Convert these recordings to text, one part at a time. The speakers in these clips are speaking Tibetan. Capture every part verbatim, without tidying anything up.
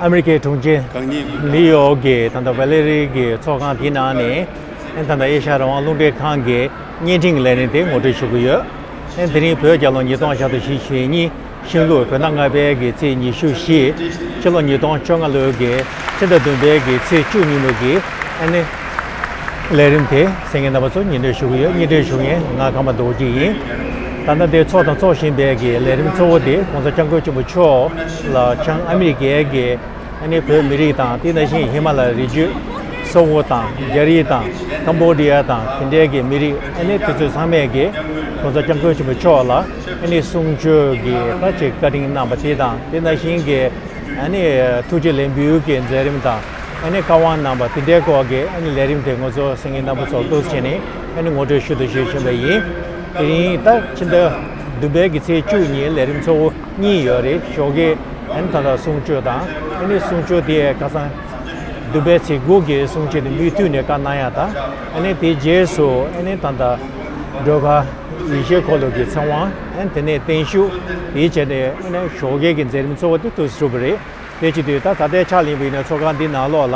ཨ་མི་རི་ཀའི་དྲུང་ཆེ་ནིའུ་ཡོག་གི་ད་ལྟ་ཝེ་ལེ་རི་གི་ཚོགས་ཁང་དེའི་ནང་ནས་ཨ་ད་ལྟ་ཨེ་ཤ་ཡ་རང་དབང་རླུང་འཕྲིན་ཁང་གི་བརྙན་འཕྲིན་ལས་རིམ་དེ་ངོ་སྤྲོད་ཞུ་གི་ཡོད། ཨ་དེ་རིང་བོད་རྒྱལ་ལོ་ཉིས་སྟོང་ཞེ་གཉིས། ཤིང་ལུག་བོད་ཟླ་ལྔ་པའི་གི་ཚེས་ཉི་ཤུ་བཞི། ཕྱི་ལོ་ཉིས་སྟོང་བཅོ་ལྔ་ལོའི་གི་ཕྱི་ཟླ་བདུན་པའི་གི་ཚེས་བཅུ་ཉིན་མོ་གི་ཨ་ནི་ལས་རིམ་དེ་གསན་མཁན་རྣམ་པ་ཚོར་སྙན་སྒྲོན་ཞུ་གི་ཡོད། སྙན་སྒྲོན་ཞུ་མཁན་ང་ཀརྨ་རྡོ་རྗེ་ཡིན། ད་ལྟ་འདིར་ཚོགས་དང་ཚོགས་བཞིན་པའི་གི་ལས་རིམ་གཙོ་བོ་དེ་༸གོང་ས་༸སྐྱབས་མགོན་ཆེན་པོ་མཆོག་ལ་བྱང་ཨ་མི་རི་ཀའི་གི་ཨ་ནི་བོད་མི་རིགས་དང་དེ་ནང་བཞིན་ཧི་མ་ལ་ཡའི་རི་རྒྱུད་སོག་པོ་དང་རྒྱ་རིགས་དང་ཀམ་བོ་ཌི་ཡ་དང་དེ་འདྲའི་གི་མི་རིགས་ཨ་ནི་དེ་ཚོ་ཚང་མས་གི་༸གོང་ས་༸སྐྱབས་མགོན་ཆེན་པོ་མཆོག་ལ་ཨ་ནི་གསུང་ཆོས་ཀྱི་ད་ཅིག་བཀའ་དྲིན་གནང་བ་དེ་དང་དེ་ནང་བཞིན་གྱི་ཨ་ནི་ཐུགས་རྗེ་ལེགས་འབུལ་གྱི་མཛད་རིམ་དང་ཨ་ནི་བཀའ་དབང་གནང་བ་དེ་འདྲའི་སྐོར་གྱི་ཨ་ནི་ལས་རིམ་དེ་ང་ཚོ་གསན་མཁན་རྣམ་པ་ཚོར་འདུག་སེ་བྱས་ནས་ཨ་ནི་ངོ་སྤྲོད་ཞུ་དང་ཞུ་བཞིན་པ་ཡིན། དེ་རིང་ད་ཕྱི་ཟླ་བདུན་པའི་གི་ཚེས་བཅུ་ཉིན་ལས་རིམ་གཙོ་བོ་གཉིས་ཡོད་རེད། ཞོགས་ཀའི་ཨ་ནི་ད་ལྟ་གསུང་ཆོས་དང་ཨ་ནི་གསུང་ཆོས་དེ་ཁ་སང་བདུན་པའི་ཚེས་དགུ་གི་གསུང་ཆོས་དེ་མུ་མཐུད་ནས་བཀའ་གནང་ཡག་དང་ཨ་ནི་དེའི་རྗེས་སུ་ཨ་ནི་ད་ལྟ་སྒྲོལ་དཀར་ཡེ་ཤེས་འཁོར་ལོ་གི་ཚེ་དབང་ཨ་ནི་དེ་ནས་བརྟན་བཞུགས་དེའི་རྗེས་ནས་ཨ་ནི་ཞོགས་ཀའི་གི་མཛད་རིམ་གཙོ་བོ་དེ་དུས་སུ་གྲུབ་པ་རེད། དེ་བྱེད་དུས་ད་ད་ལྟའི་ཆར་ལ་ཡིན་པ་ཡིན་ན་ཚོགས་ཁང་འདི་ནང་ལོགས་ལ་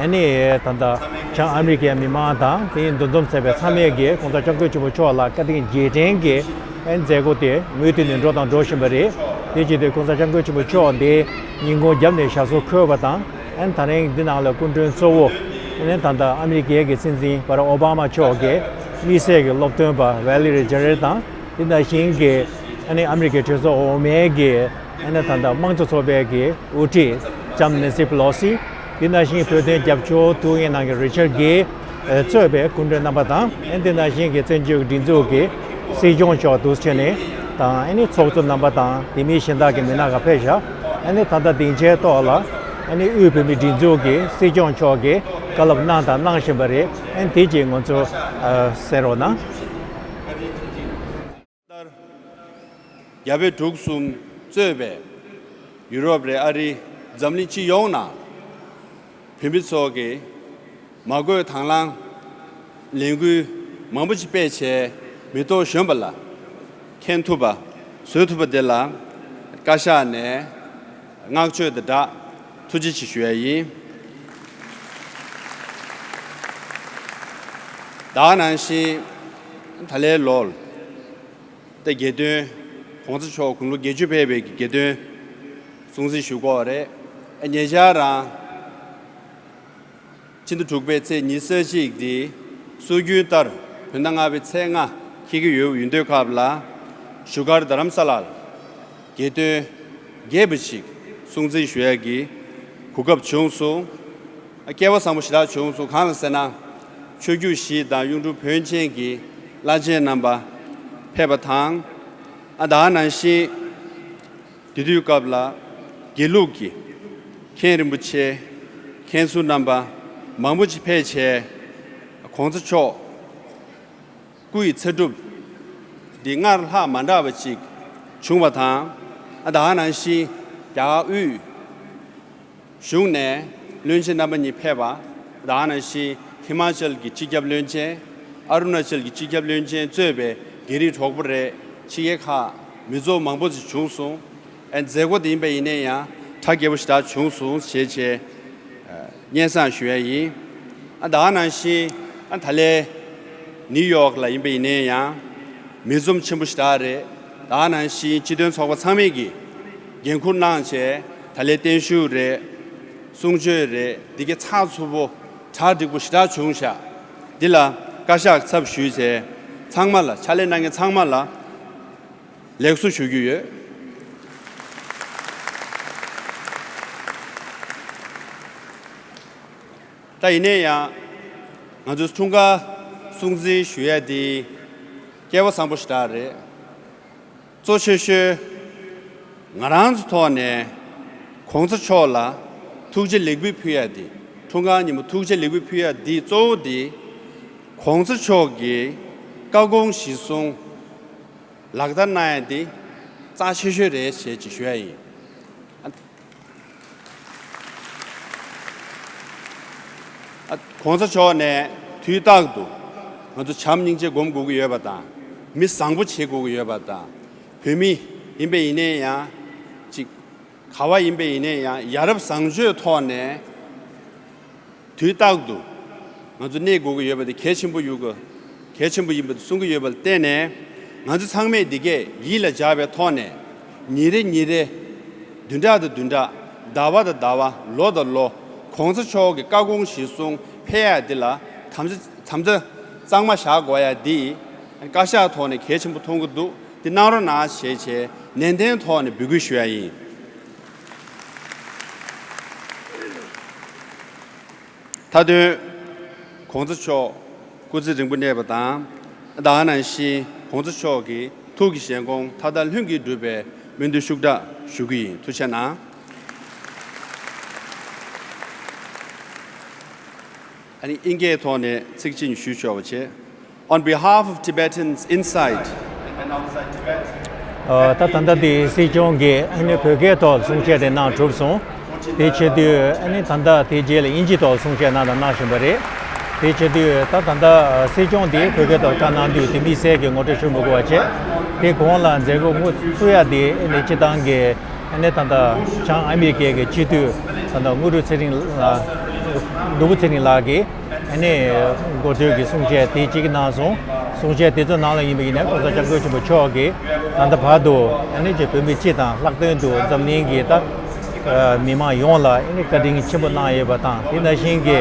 ཨ་ནི་ད་ལྟ་བྱང་ཨ་མི་རི་ཀའི་མི་མང་དང་དེ་ཡི་འདུ་འཛོམས་ཚོགས་པའི་ཚང་མས་ཀྱིས་༸གོང་ས་༸སྐྱབས་མགོན་ཆེན་པོ་མཆོག་ལ་བཀའ་དྲིན་རྗེས་དྲན་གྱི་ཨ་ནི་མཛད་སྒོ་དེ་མུ་མཐུད་ནས་འགྲོ་དང་འགྲོ་བཞིན་པ་རེད། དེ་བྱེད་དུས་༸གོང་ས་༸སྐྱབས་མགོན་ཆེན་པོ་མཆོག་འདི་ཉིན་གུང་རྒྱབ་ནས་ཞབས་སོར་འཁོད་པ་དང་ཨ་ནི་ད་རིང་འདི་ནང་ལ་སྐུ་མགྲོན་གཙོ་བོ་ཨ་ནི་ད་ལྟ་ཨ་མི་རི་ཀའི་གི་སྲིད་འཛིན་བྷ་རག་ཨོ་བྷ་མ་མཆོག་གི་དམིགས་བསལ་གྱི་སློབ་སྟོན་པ་ཝེ་ལི་རི་ཇར་དང་དེ་ནང་བཞིན་གྱི་ཨ་ནི་ཨ་མི་རི་ཀའི་གྲོས་ཚོགས་འོག་མའི་གི་ཨ་ནི་ད་ལྟ་དམངས་གཙོ་ཚོགས་པའི་གི་དབུ་ཁྲིད་ལྕམ་ནེན་སི་པེ་ལོ་སི། དེ་ནང་བཞིན་བོད་དོན་རྒྱབ་སྐྱོར་ཐུགས་འགན་གནང་མཁན་རི་ཆར་གྷེ་གཙོས་པའི་སྐུ་མགྲོན་རྣམ་པ་དང་ཨ་ནི་དེ་ནང་བཞིན་གྱི་བཙན་བྱོལ་སྒྲིག་འཛུགས་ཀྱི་སྲིད་སྐྱོང་མཆོག་འདུག་སེ་བྱས་ནས་དང་ཨ་ནི་ཚོགས་གཙོ་རྣམ་པ་དང་དེ་མིན་གཞན་དག་གི་མི་སྣ་ཁག་ཕེབས་ཤག་ཨ་ནི་ད་ལྟ་སྡིངས་ཆའི་ཐོག་ལ་ཨ་ནི་དབུས་བོད་མིའི་སྒྲིག་འཛུགས་ཀྱི་སྲིད་སྐྱོང་མཆོག་གིས་བཀའ་སློབ་གནང་དང་གནང་བཞིན་པ་རེད། ཨ་ནི་དེ་རྗེས་ང་ཚོ་གསན་རོགས་གནང་། ལྟར། རྒྱ་བོད་འབྲུག་གསུམ་གཙོས་པའི་ཡུ་རོབ་རེད། ཨ་རི། འཛམ་གླིང་སྤྱི་ཡོངས་ནང་བོད་མི་ཚོ་གིས་མ་བསྐོས་དང་བླངས་ལས་འགུལ་མང་པོ་ཞིག་སྤེལ་བྱས་མི་ཐོག་གཞོན་པ་ལ་མཁྱེན་ཐུབ་པ་བཟོ་ཐུབ་པ་དེ་ལ་བཀའ་ཤག་ནས་བསྔགས་བརྗོད་དང་སྦྲགས་ཐུགས་རྗེ་ཆེ་ཞུ་ཡ་ཡིན། ད་ག་ནང་བཞིན་ད་ལོའི་ལོར། ཏེ་དགེ་འདུན། ༸གོང་ས་མཆོག་དགུང་ལོ་བརྒྱད་ཅུ་ཕེབས་པའི་དགེ་འདུན་སྲུང་བརྩི་ཞུ་དགོས་པ་རེད། ཨ་ཉེ་ཆར་རང་ཕྱི་ཟླ་དྲུག་པའི་ཚེས་ཉི་ཤུ་རྩ་གཅིག་འདི་སྲོལ་རྒྱུན་ལྟར་བོད་ཟླ་ལྔ་པའི་ཚེས་ལྔ་འཁེལ་གྱི་ཡོད་ཡོད་དུས་སྐབས་ལ་བཞུགས་སྒར་རྡ་རམ་ས་ལར་དགེ་འདུན་རྒྱས་པ་ཞིག་སྲུང་བརྩི་ཞུ་ཡ་གི་གོ་སྐབས་བྱུང་སོང་། སྐལ་བ་བཟང་པོ་ཞེ་དྲག་བྱུང་སོང་། གང་ལ་ཟེར་ན། ཆོས་བརྒྱུད་བཞི་དང་གཡུང་དྲུང་བོན་ཆེན་གྱི་བླ་ཆེན་རྣམ་པ་ཕེབས་པ་དང་། ཨ་ད་ག་ནང་བཞིན་དེ་དུས་སྐབས་ལ་དགེ་ལུགས་ཀྱི་མཁན་རིན་པོ་ཆེ་མཁན་ཟུར་རྣམ་པ་མང་པོ་ཅིག་ཕེབས་བྱས་༸གོང་ས་མཆོག་སྐུ་ཡི་ཚེ་སྒྲུབ་འདི་སྔར་ལྷག་མ་འདྲ་བ་ཅིག་བྱུང་བ་དང་། ཨ་ད་ག་ནང་བཞིན་རྒྱ་གར་དབུས་གཞུང་ནས་བློན་ཆེན་རྣམ་པ་གཉིས་ཕེབས་པ། ད་ག་ནང་བཞིན་ཧི་མ་ཅལ་གྱི་སྤྱི་ཁྱབ་བློན་ཆེན། ཨ་རུ་ན་ཅལ་གྱི་སྤྱི་ཁྱབ་བློན་ཆེན་གཙོས་པའི་རྒྱ་རིགས་གྲོགས་པོ་རེད། ཕྱི་རྒྱལ་ཁག་མི་ཚོགས་མང་པོ་ཞིག་བྱུང་སོང་། ཨ་མཛད་སྒོ་དེ་ཡིན་པ་ཡིན་ན་ཡང་གྲ་རྒྱས་པོ་ཞེ་དྲག་བྱུང་སོང་ཞེས་བྱས། སྙན་སེང་ཞུ་ཡ་ཡིན། ཨ་ད་ག་ནང་བཞིན་ཨ་ད་ལན་ནིའུ་ཡོག་ལ་ཡིན་པ་ཡིན་ནའི་ཡང་མི་འཛོམས་ཆེན་པོ་ཞེ་དྲག་རེད། ད་ག་ནང་བཞིན་སྤྱི་མཐུན་ཚོགས་པ་ཚང་མས་ཀྱིས་འགན་འཁུར་གནང་བྱས་ད་ལན་བརྟན་བཞུགས་རེད། གསུང་ཆོས་རེད། འདི་གའི་ཚགས་ཚུད་པོ་གྲ་འགྲིག་པོ་ཞེ་དྲག་བྱུང་ཤག་འདི་ལ་བཀའ་ཤག་ཚབ་ཞུས་བྱས་ཚང་མ་ལ་ཕྱག་ལས་གནང་མཁན་ཚང་མ་ལ་ལེགས་སོ་ཞུ་རྒྱུ་ཡོད། ད་ཡིན་ནའི་ཡང་ང་ཚོའི་འཁྲུངས་སྐར་སྲུང་བརྩི་ཞུ་ཡ་དེ་སྐལ་བ་བཟང་པོ་ཞེ་དྲག་རེད། གཙོ་ཆེ་ཤོས་ང་རང་ཚོའི་ཐོག་ནས་གོང་ས་མཆོག་ལ་ཐུགས་རྗེ་ལེགས་འབུལ་ཕུལ་ཡ་དེ། འཁྲུངས་སྐར་ཉིན་མོ་ཐུགས་རྗེ་ལེགས་འབུལ་ཕུལ་ཡ་དེ་གཙོ་བོ་དེ་གོང་ས་མཆོག་གི་བཀའ་དགོངས་གཞིར་བཟུང་ལག་བསྟར་གནང་ཡ་དེ་རྩ་ཆེ་ཤོས་རེད་ཞེས་ཅིག་ཞུ་ཡ་ཡིན། ཨ་གོང་ས་མཆོག་ནས་དུས་རྟག་ཏུ་ང་ཚོ་བྱམས་སྙིང་རྗེ་སྒོམ་དགོས་ཀྱི་ཡོད་པ་དང་། མི་བཟང་པོ་བྱེད་དགོས་ཀྱི་ཡོད་པ་དང་། བོད་མི་ཡིན་པ་ཡིན་ནའི་ཡང་ཅིག་ ག་བ་ཡིན་པ་ཡིན་ནའི་ཡང་ཡ་རབས་བཟང་སྤྱོད་ཐོག་ནས་དུས་རྟག་ཏུ་ང་ཚོ་གནས་དགོས་ཀྱི་ཡོད་པ་དེ་གལ་ཆེན་པོ་ཡོད་གི་གལ་ཆེན་པོ་ཡིན་པ་དེ་གསུང་གི་ཡོད་པ་ལ་བརྟེན་ནས། ང་ཚོ་ཚང་མས་འདི་གས་ཡིད་ལ་འཇགས་པའི་ཐོག་ནས། ཉིན་རེ་ཉིན་རེ། བདུན་ཕྲག་དང་བདུན་ཕྲག་ཟླ་བ་དང་ཟླ་བ། ལོ་དང་ལོ། གོང་ས་མཆོག་གི་བཀའ་དགོངས་གཞིར་བཟུང་ཕེབས་ཡ་འདི་ལ་དམ་བཅའ་དམ་བཅའ་གཙང་མ་བཞག་དགོས་ཡ་འདི་བཀའ་ཤག་ཐོག་ནས་གལ་ཆེན་པོ་མཐོང་གི་འདུག་འདི་གནང་རོགས་གནང་ཞེས་བྱས་ནན་ཏན་ཐོག་ནས་འབོད་སྐུལ་ཞུ་ཡ་ཡིན། མཐའ་དོན། གོང་ས་མཆོག་སྐུ་ཚེ་རིང་པོ་གནས་པ་དང་། ད་ག་ནང་བཞིན་གོང་ས་མཆོག་གི་ཐུགས་ཀྱི་བཞེད་དགོངས་མཐའ་དག་ལྷུན་གྱིས་འགྲུབ་པའི་སྨོན་འདུན་ཤུགས་དྲག་ཞུ་གི་ཡིན། ཐུགས་རྗེ་གནང་། ཨ་ནི་ཨིན་སྐད་ཐོག་ནས་ཚིག་གཅིག་ཞུས་ཆོག་པ་བྱས། On behalf of Tibetans inside and outside Tibet, ད་ད་ལྟ་དེ་སྲིད་སྐྱོང་གིས་ཨ་ནི་བོད་སྐད་ཐོག་གསུང་བཤད་དེ་གནང་གྲུབ་སོང་། དེ་བྱེད་དུས་ཨ་ནི་ད་ལྟ་དེ་རྗེས་ལ་དབྱིན་ཇི་ཐོག་གསུང་བཤད་གནང་དང་གནང་བཞིན་པ་རེད། དེ་བྱེད་དུས་ད་ད་ལྟ་སྲིད་སྐྱོང་དེ་བོད་སྐད་ཐོག་བཀའ་གནང་དུས་དེ་དམིགས་བསལ་གྱི་ངོ་སྤྲོད་ཞུ་མི་དགོས་པ་བྱས། དེ་གོང་ལ་མཛད་སྒོ་དངོས་བཙུགས་ཡ་དེ་ཨ་ནི་སྤྱི་བཏང་གི་ཨ་ནི་ད་ལྟ་བྱང་ཨ་མི་རི་ཀའི་གི་སྤྱི་འཐུས་ད་ལྟ་དངོས་གྲུབ་ཚེ་རིང་ལགས། ནོར་བུ་ཚེ་རིང་ལགས་ཀྱིས་ཨ་ནི་འགོ་ཁྲིད་ཀྱི་གསུང་བཤད་དེ་གཅིག་གནང་སོང་། གསུང་བཤད་དེ་ཚོ་ནང་ལ་ཡིན་པ་ཡིན་ན་གོང་ས་སྐྱབས་མགོན་ཆེན་པོ་མཆོག་གིས་ད་ལྟ་བར་དུ་ཨ་ནི་ཅིག་བོད་མི་སྤྱི་དང་ལྷག་དོན་དུ་འཛམ་གླིང་གི་ད་མི་མང་ཡོངས་ལ་ཨ་ནི་བཀའ་དྲིན་ཆེན་པོ་གནང་ཡོད་པ་དང་། དེ་ནང་བཞིན་གྱི་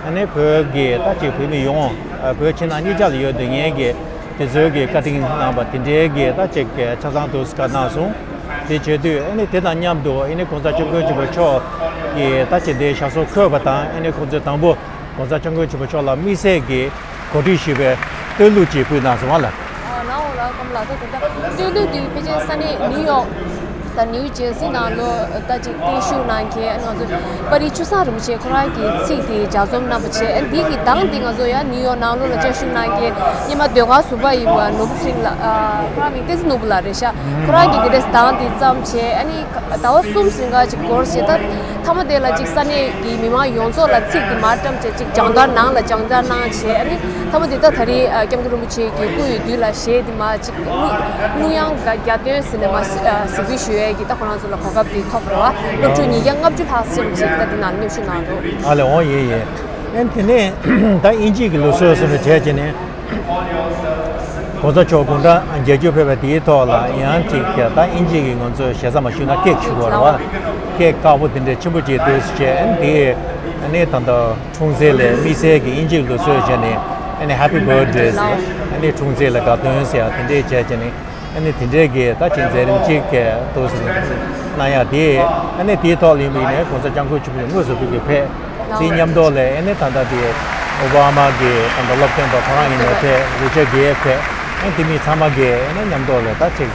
ཨ་ནི་བོད་ཀྱི་ད་ཅིག་བོད་མི་ཡོངས་བོད་ཕྱི་ནང་གཉིས་ཆ་ལ་ཡོད་སྡོད་མཁན་གྱི་དེ་ཚོའི་གི་བཀའ་དྲིན་གནང་བ་དེ་འདྲའི་གི་ད་ཅིག་ཆ་ཚང་དུ་བཀའ་གནང་སོང་། དེ་བྱེད་དུས་ཨ་ནི་དེ་དང་མཉམ་དུ་ཨ་ནི་གོང་ས་སྐྱབས་མགོན་ཆེན་པོ་མཆོག་གིས་ད་ཅིག་འདིར་ཞབས་སོར་འཁོད་པ་དང་། ཨ་ནི་ཁོང་ཚོས་དང་པོ་གོང་ས་སྐྱབས་མགོན་ཆེན་པོ་མཆོག་ལ་དམིགས་བསལ་གྱི་གོ་སྒྲིག་ཞུས་པའི་བསྟོད་གླུ་ཅིག་ཕུལ་གནང་སོང་བ་ལ། ཨ་ནའོ་ལགས་སྐམ་ལགས། ད་དེ་འདྲ་བསྟོད་གླུ་དེ་ཕལ་ཆེར་ས་གནས་ནིའུ་ཡོག་དང་ནིའུ་ཇེར་སི་ནང་ལོ་ད་ཅིག་བརྟན་བཞུགས་གནང་མཁན་ང་ཚོ་དཔའ་རིས་ཆོས་བཟང་རིན་པོ་ཆེ་ཁོ་རང་གི་ཚིག་དེ་ལྗགས་རྩོམ་གནང་བ་བྱས། ཨ་འདི་གི་གདངས་དེ་ང་ཚོ་ཡང་ནིའུ་ཡོག་ནང་ལོགས་ལ་བཅའ་བཞུགས་གནང་མཁན་སྔོན་མ་ཟློས་གར་ཟུར་པ་ཡིན་པ་ནོར་བུ་ཚེ་རིང་ལགས། ཨ་ཁོ་རང་མིང་བསྟན་འཛིན་ནོར་བུ་ལགས་རེད་ཤག་ཁོ་རང་གིས་དེ་འདྲས་གདངས་དེ་བརྩམས་བྱས། ཨ་ནི་ཟླ་བ་གསུམ་ཟིན་ག་ཅིག་འགོར་བྱས། ད་མཐའ་མ་དེ་ལ་ཅིག་ས་གནས་ཀྱི་མི་མང་ཡོངས་རྫོགས་ལ་ཚིག་དེ་མར་བཀྲམ་བྱས་ཅིག་སྦྱོང་བརྡར་ནང་ལ་སྦྱོང་བརྡར་གནང་བྱས། ཨ་ནི་མཐའ་མ་དེ་ད་ད་རེས་ཨ་སྐྱབས་མགོན་རིན་པོ་ཆེ་གི་སྐུ་ཡི་དུས་ལ་གཞས་དེ་མར་ཅིག་གླུ་གླུ་དབྱངས་ག་གྱ་སྟོན་ཟེར་ནས་མར་གཟིགས་འབུལ་ཞུ་ཡས་ཀྱི་ད་ཁོ་རང་ཚོ་ལ་གོ་སྐབས་དེ་ཐོབ་རེད་བ། སློབ་ཕྲུག་ཉིས་བརྒྱ་ལྔ་བཅུ་ལྷག་ཙམ་ཅིག་ད་དེ་ནང་མཉམ་ཞུགས་གནང་འདུག་ཨ་ལེ་འོང་། ཡིན་ཡིན། ཨན་དེ་ནས་ད་དབྱིན་ཇི་གི་ལུགས་སྲོལ་སོགས་ནས་བྱས་བྱས་ནས། གོང་ས་མཆོག་དགུང་གྲངས་བརྒྱད་ཅུ་ཕེབས་པ་དེའི་ཐོག་ལ་ཡང་ཅིག་ད་དབྱིན་ཇི་གི་ང་ཚོས་ཞེ་ས་མ་ཞུས་ན་ཀེག་ཞུ་དགོས་རེད་བ། ཀེག་དཀར་པོ་དེ་འདྲའི་ཆེན་པོ་ཅིག་འདུག་ཟེར་བྱས། ཨན་དེ་ཨ་ནི་ད་ལྟ་འཁྲུངས་ཚེས་ལ་དམིགས་བསལ་གྱི་དབྱིན་ཇི་གི་ལུགས་སྲོལ་བྱས་ནས་ཨ་ནི་Happy Birthday ཟེར། ཨ་ནི་འཁྲུངས་ཚེས་ལ་དགའ་སྟོན་ཟེར་ཡ་དེ་འདྲས་བྱས་བྱས་ནས། ཨ་ནི་དེ་འདྲས་ཀྱི་ད་ཅིག་མཛད་རིམ་གཅིག་གི་འདུག་ཟེར་གནང་ཡ་དེ། ཨ་ནི་དེའི་ཐོག་ལ་ཡིན་པ་ཡིན་ནའི་གོང་ས་སྐྱབས་མགོན་ཆེན་པོ་དངོས་སུ་ཕེབས་ཀྱི་ཕེབས། དེའི་མཉམ་དུ་ལ་ཨ་ནི་ད་ལྟ་དེ་ཨོ་བྷ་མ་གི་ད་ལྟ་སློབ་སྟོན་པ་ཁོ་རང་ཡིན་ནའི་ཕེབས། རི་ཅར་གྷེ་ཕེབས། ཨ་ནི་དེ་མི་ཚང་མ་གི་ཨ་ནི་མཉམ་དུ་ལ་ད་ཅིག་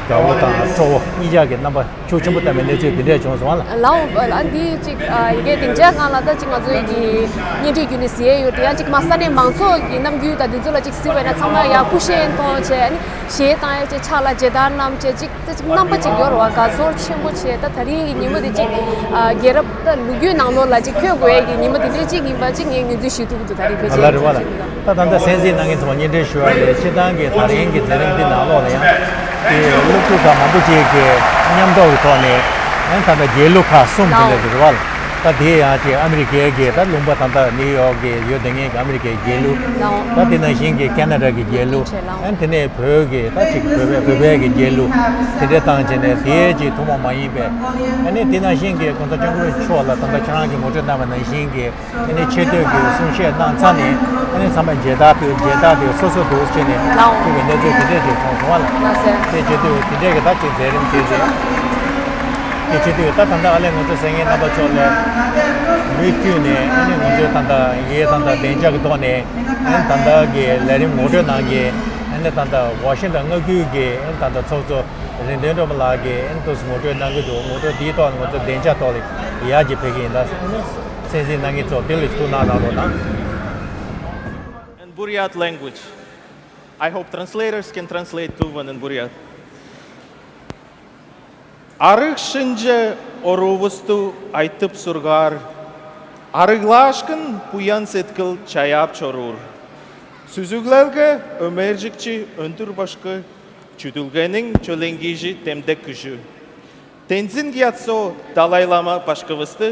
དགའ་བོ་དང་སྤྲོ་བོ་གཉིས་ཆ་གི་རྣམ་པ་ཤུགས་ཆེན་པོ་བསྟན་པའི་གནས་ཚུལ་དེ་འདྲས་བྱུང་སོང་བ་ལ། ལའོ་ལ་འདི་ཅིག་ཡི་གེ་སྡིངས་ཆ་སྒང་ལ་ད་ཅིག་ང་ཚོའི་གི་བརྙན་འཕྲིན་བརྒྱུད་ནས་གཟིགས་ཡས་ཡོད་དེ། ཡང་ཅིག་མ་ས་གནས་མང་ཚོགས་ཀྱི་རྣམ་འགྱུར་དང་འདི་ཚོ་ལ་ཅིག་གཟིགས་པ་ཡིན་ན་ཚང་མ་ཡང་ཀུ་ཤེ་མཐོང་བྱས། ཨ་ནི་གཞས་བཏང་ཡས་བྱས། ཕྱག་ལ་མཇལ་དར་བསྣམས་བྱས། ཅིག་ད་ཅིག་རྣམ་པ་ཅིག་ཡོད་རེད་བ། དགའ་ཚོར་ཆེན་པོ་བྱས། ད་ད་རིང་གི་ཉིན་མོ་དེ་ཅིག་ཨ་རྒྱལ་རབས་ད་ལོ་རྒྱུས་ནང་ལོགས་ལ་ཅིག་འཁོད་དགོས་ཡས་ཀྱི་ཉིན་མོ་དེ་འདྲས་ཅིག་ཡིན་པ་ཅིག་ངས་ངོས་འཛིན་ཞུ་ཐུབ་ཀྱི་འདུག་ད་རིང་ཕལ་ཨ་ལ་ཆེར་རེད་བ་ལ། ད་ད་ལྟ་གསན་གཟིགས་གནང་མཁན་ཚོ་སྙན་སྒྲོན་ཞུ་བ་ལས་སྤྱིར་བཏང་གི་ད་རིང་གི་མཛད་རིམ་འདི་ནང་ལོགས་ལ་ཡང་དེ་སློབ་ཕྲུག་ཁག་མང་པོ་ཅིག་གི་མཉམ་འདོགས་ཀྱི་ཐོག་ནས་ཨ་ད་ལྟ་རྒྱལ་གླུ་ཁག་གསུམ་དེ་འདྲ་ཞིག་རེད་བ་ལ། ད་དེ་ཡང་ཅིག་ཨ་མི་རི་ཀའི་གི་ད་ལུང་པ་ད་ལྟ་ནིའུ་ཡོག་གི་ཡོད་དེ་ངེད་ཀྱི་ཨ་མི་རི་ཀའི་རྒྱལ་གླུ། ད་དེ་ནང་བཞིན་གྱི་ཁེ་ན་ཌ་གི་རྒྱལ་གླུ། ཨ་དེ་ནས་བོད་ཀྱི་ད་ཅིག་བོད་པའི་བོད་པའི་གི་རྒྱལ་གླུ་དེ་འདྲ་བཏང་བྱས་ནས། དེའི་ཅིག་ཐུན་མོང་མ་ཡིན་པའི་ཨ་ནི་དེ་ནང་བཞིན་གྱི་གོང་ས་སྐྱབས་མགོན་མཆོག་ལ་ད་ལྟ་ཁྱེད་རང་གིས་ངོ་སྤྲོད་གནང་བ་ནང་བཞིན་གྱི་ཨ་ནི་ཆེ་བསྟོད་ཀྱི་གསུང་བཤད་གནང་ཚར་ནས། ཨ་ནི་ཚང་མས་མཇལ་དར་ཕུལ། མཇལ་དར་དེ་སོ་སོ་འདུག་བྱས་ནས་ལའོ་ཕུལ་བའི་གནས་ཚུལ་དེ་འདྲས་ཅིག་བྱུང་སོང་བ་ལ། ལགས་སོ། དེ་བྱེད་དུས་དེ་འདྲས་ཀྱི་ད་ཅིག་མཛད་རིམ་དེ་རེད། དེ་བྱེད་དུས་ད་ད་ལྟ་ཨ་ལས་ང་ཚོ་གསན་མཁན་རྣམ་པ་ཚོ་ལ་མུ་མཐུད་ནས་ཨ་ནི་ང་ཚོའི་ད་ལྟ་ཡི་གེ་ད་ལྟ་བདེ་འཇགས་ཀྱི་ཐོག་ནས་ཨ་ནི་ད་ལྟ་གི་ལས་རིམ་ངོ་སྤྲོད་གནང་མཁན། ཨ་ནི་ད་ལྟ་ཝ་ཤིང་ཊོན་མངའ་ཁུལ་གྱི་ཨ་ནི་ད་ལྟ་ཚོགས་གཙོ་རིག་འཛིན་སྒྲོལ་མ་ལགས་ཀྱིས་ཨ་ནི་ཏོག་ཙམ་ངོ་སྤྲོད་གནང་གི་འདུག་ངོ་སྤྲོད་འདིའི་ཐོག་ནས་ང་ཚོ་བདེ་འཇགས་ཐོག་ལ་ཡར་རྒྱས་ཕེབས་ཀྱི་ཡིན་ད། གསན་གཟིགས་གནང་མཁན་ཚོ་དེ་ལ་ཐུགས་སྣང་གནང་རོགས་གནང་། In Buryat language. I hope translators can translate to one in Buryat. Арга шинжээ оруу бусдуу айтаб сургаар, аргалаашкан буян сэдкэл чаяаб чоруур. Сүзүглэлгэ омэржэгчи өндүр бошко чүдүлгэнэн чөлэнгижи тэмдэг гэжү. བསྟན་འཛིན་རྒྱ་མཚོ་དཱ་ལའི་བླ་མ་བ་སྐུ་བིས་ཏེ་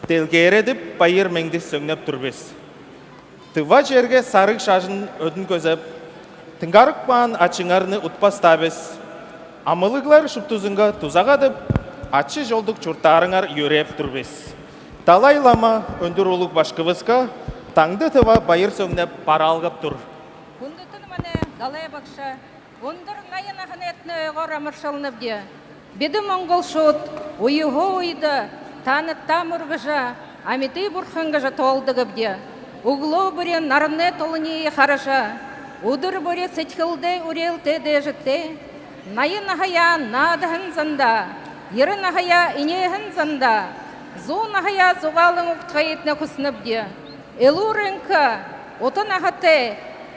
དེལ་གེ་རེ་དིབ་པ་ཡིར་མིང་དི་སོང་ནབ་ཏུར་བིས། དི་བ་ཅེར་གེ་ས་རིག་ཧྲ་ཞིན་ཨོ་དིན་ཀོ་ཟབ། དིང་ག་རིག་པན་ཨ་ཅི་ངར་ནི་ཨུཏ་པ་སྟ་བིས། ཨ་མི་ལིག་ལར་ཤུབ་ཏུ་ཟིང་ག་དུ་ཟ་ག་དིབ། ཨ་ཅི་ཞོལ་དུག་ཆུར་ཏར་ངར་ཡུ་རེབ་ཏུར་བིས། དཱ་ལའི་བླ་མ་ཨོན་དུ་རུ་ལུག་བ་སྐུ་བིས་ཀ་དང་དི་དི་བ་བ་ཡིར་སོང་ནབ་པ་རལ་གབ་ཏུར། ཀུན་ཏུ་ཏུན་མ་ནེ་དཱ་ལའི་བག་ཤ། ཀུན་ཏུར་ང་ཡི་ན་ཧ་ནེ་ཏི་ནེ་འོས་གོ་ར་མར་ཤལ་ནབ་རྒྱུ། བི་དི་མོང་གོལ་ཤོད། འུ་ཡི་ཧོ་འུ་ཡི་དི། ད་ནི་ད་མུར་གི་ཤ། ཨ་མི་ཏི་བུར་ཤང་གི་ཤ་ཐོལ་དི་གབ་རྒྱུ། འུག་ལོ་བུ་རི་ནར་ནེ་ཏོལ་ཉི་ཡི་ཧ་ར་ཤ། འུ་དུར་བུ་རི་སི་ཁིལ་དེ་འུ་རེལ་དེ་དེ་ཤི་དེ། ན་ཡི་ན་ཧ་ཡ་ན་དི་ཧན་ཙན་ད། ཡི་རི་ན་ཧ་ཡ་ཨི་ཉེ་ཧན་ཙན་ད། ཟོ་ན་ཧ་ཡ་ཟོ་ག་ལི་ངོག་ཐ་ཡི་ཏི་ནེ་ཁུ་སི་ནབ་རྒྱུ། ཨེ་ལུ་རིང་ཁ། འོ་ཏ་ན་ཧ་ཏེ།